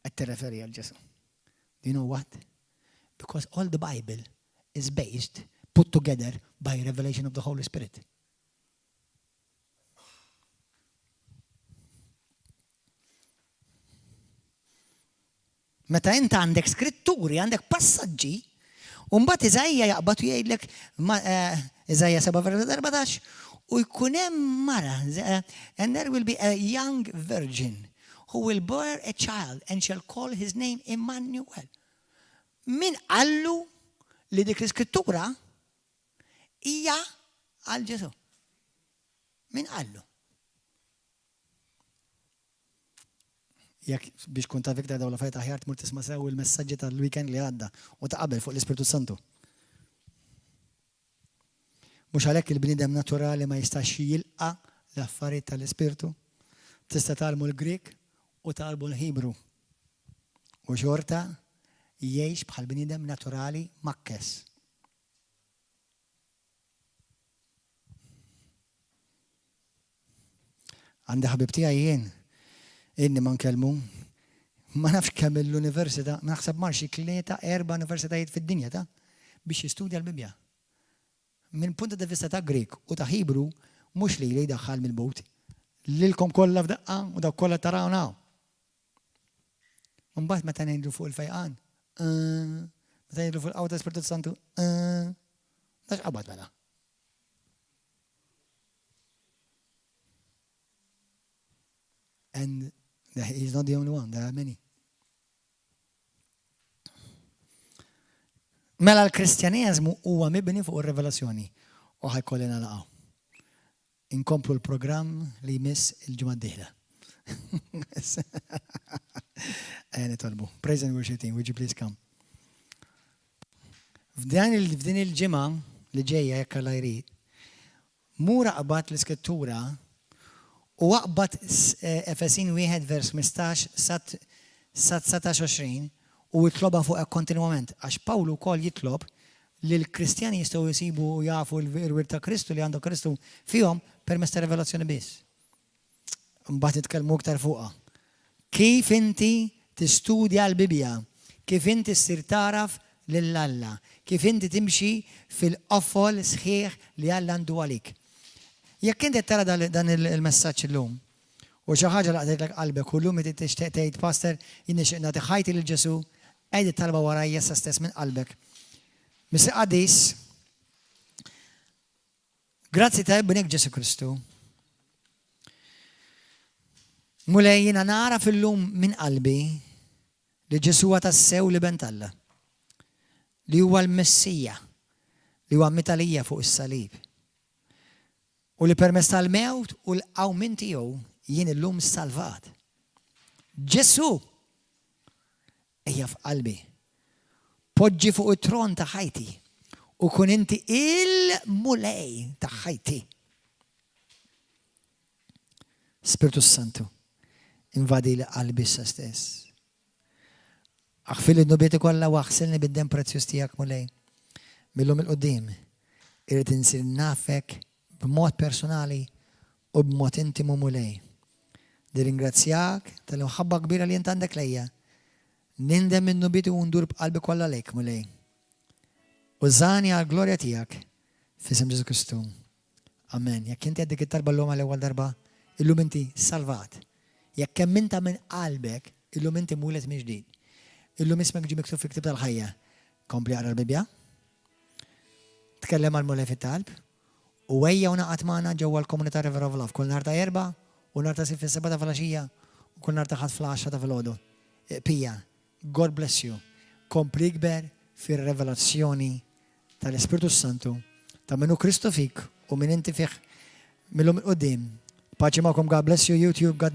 Qed tirreferi għal Ġesù. Do you know what? Because all the Bible is based, put together by revelation of the Holy Spirit. Meta int għandek skritturi, għandek passaġġi, u mbagħad Iżaija jaqbad u jgħidlek eh, Iżaija 7:14 u jkun hemm mara, eh, and there will be a young virgin who will bear a child and shall call his name Emmanuel. Min qallu li dik l-iskrittura hija għal Ġesu? Min qallu? Jekk biex tkun taf iktar dawn l-affarijiet aħjar tmur tisma' sew il-messaġġi tal-weekend li għadda u ta' qabel fuq l-Ispirtu Santu. Mhux għalhekk il-bniedem naturali ma jistax jilqa' l-affarijiet tal-Ispirtu. Tista' tgħallmu l-Grieg u tgħallmu l-Ħibru. U xorta jgħix bħal bniedem naturali makkes. Għandi ħabib tiegħi jien, ilni ma nkellmu, ma nafx kemm l-università, naħseb mar xi tlieta, erba' universitajiet fid-dinja ta' biex jistudja l-Bibbja. Minn punta di vista ta' Grieg u ta' Ħibru mhux lili jdaħħal mill-but, lilkom kollha f'daqqa u dawk kollha tarawna hawn. Mbagħad meta ngħidu fuq il-fejqan, meta ngħidu fuq il-qawwa tal-Ispirtu Santu, dax qabad mela. And he's not the only one, there are many. Mela l-Kristjaneżmu huwa mibni fuq ir-revelazzjoni u ħajkolli nagħlaqgħu. Inkomplu l-programm li jmiss il-ġimgħa d-dieħla. Ejja nitolbu. Praise and worship team, would you please come? F'dan f'din il-ġimgħa li ġejja jekk Alla jrid, mur aqbad l-iskrittura u aqbad eh, Efesin 1 vers 15 sa 19 u itlobha fuqek kontinwament għax Pawlu wkoll jitlob li l-Kristjani jistgħu jsibu u jafu l-wirt ta' Kristu li għandu Kristu fihom permezz ta' rivelazzjoni biss. Mbagħad nitkellmu iktar fuqha. Kif inti tistudja l-Bibbja, kif inti ssir tagħraf lil Alla, kif inti timxi fil-qofol sħiħ li Alla għandu għalik. Jekk inti tara dan il-messaġġ illum, u xi ħaġa laqtitlek qalbek u llum inti tixtieq tgħid Pastor, jien nixtieq nagħti ħajti lil Ġesù, għid it-talba warajja issa stess minn qalbek. Missier Qaddis, Grazzi ta' ibnek Ġesù Kristu. Mulej jiena nara fil-lum minn qalbi li Ġesù huwa tassew l-Iben t'Alla. Li huwa l-Messija, li huwa miet għalija fuq is-salib. U li permezz tal-mewt u l-qawmien tiegħu jien illum salvat. Ġesù Ejja f'qalbi. Poġġi fuq it-tron ta' ħajti u kun inti il-Mulej ta' ħajti. Spirtu Santu, invadi li qalbi issa stess. Aħfirli dnubieti kollha u aħsilni bid-demm prezzjuż tiegħek, Mulej. Millum il-qudiem, irrid insir nafek. b'mod personali u b'mod intimu, Mulej. Nirringrazzjak tal-imħabba kbira li int għandek lejja. Nindem minn dnubieti u ndur b'qalbi kollha lejk, Mulej. Użani għall-glorja tiegħek f'isem Ġesù Kristu. Amen. Jekk inti għedt dik it-talba llum għall-ewwel darba, illum inti salvat. Jekk emmintha minn qalbek, illum inti mwieled minn ġdid. Illum ismek ġie miktub fil-ktieb tal-ħajja. Kompli aqra l-Bibbja. Tkellem mal-Mulej fit-talb. U ejja u ingħaqad magħna ġewwa l-komunità River of Love kull nhar ta' Erbgħa u nhar ta' Sibt fis-7 ta' filgħaxija u kull nhar ta' Ħadd fl-10 ta' filgħodu. Pija, God bless you. Kompli ikber fir-revelazzjoni tal-Ispirtu Santu ta' min hu Kristu fik u min inti fih millum 'il quddiem. Paċi magħkom, God bless you, YouTube, God.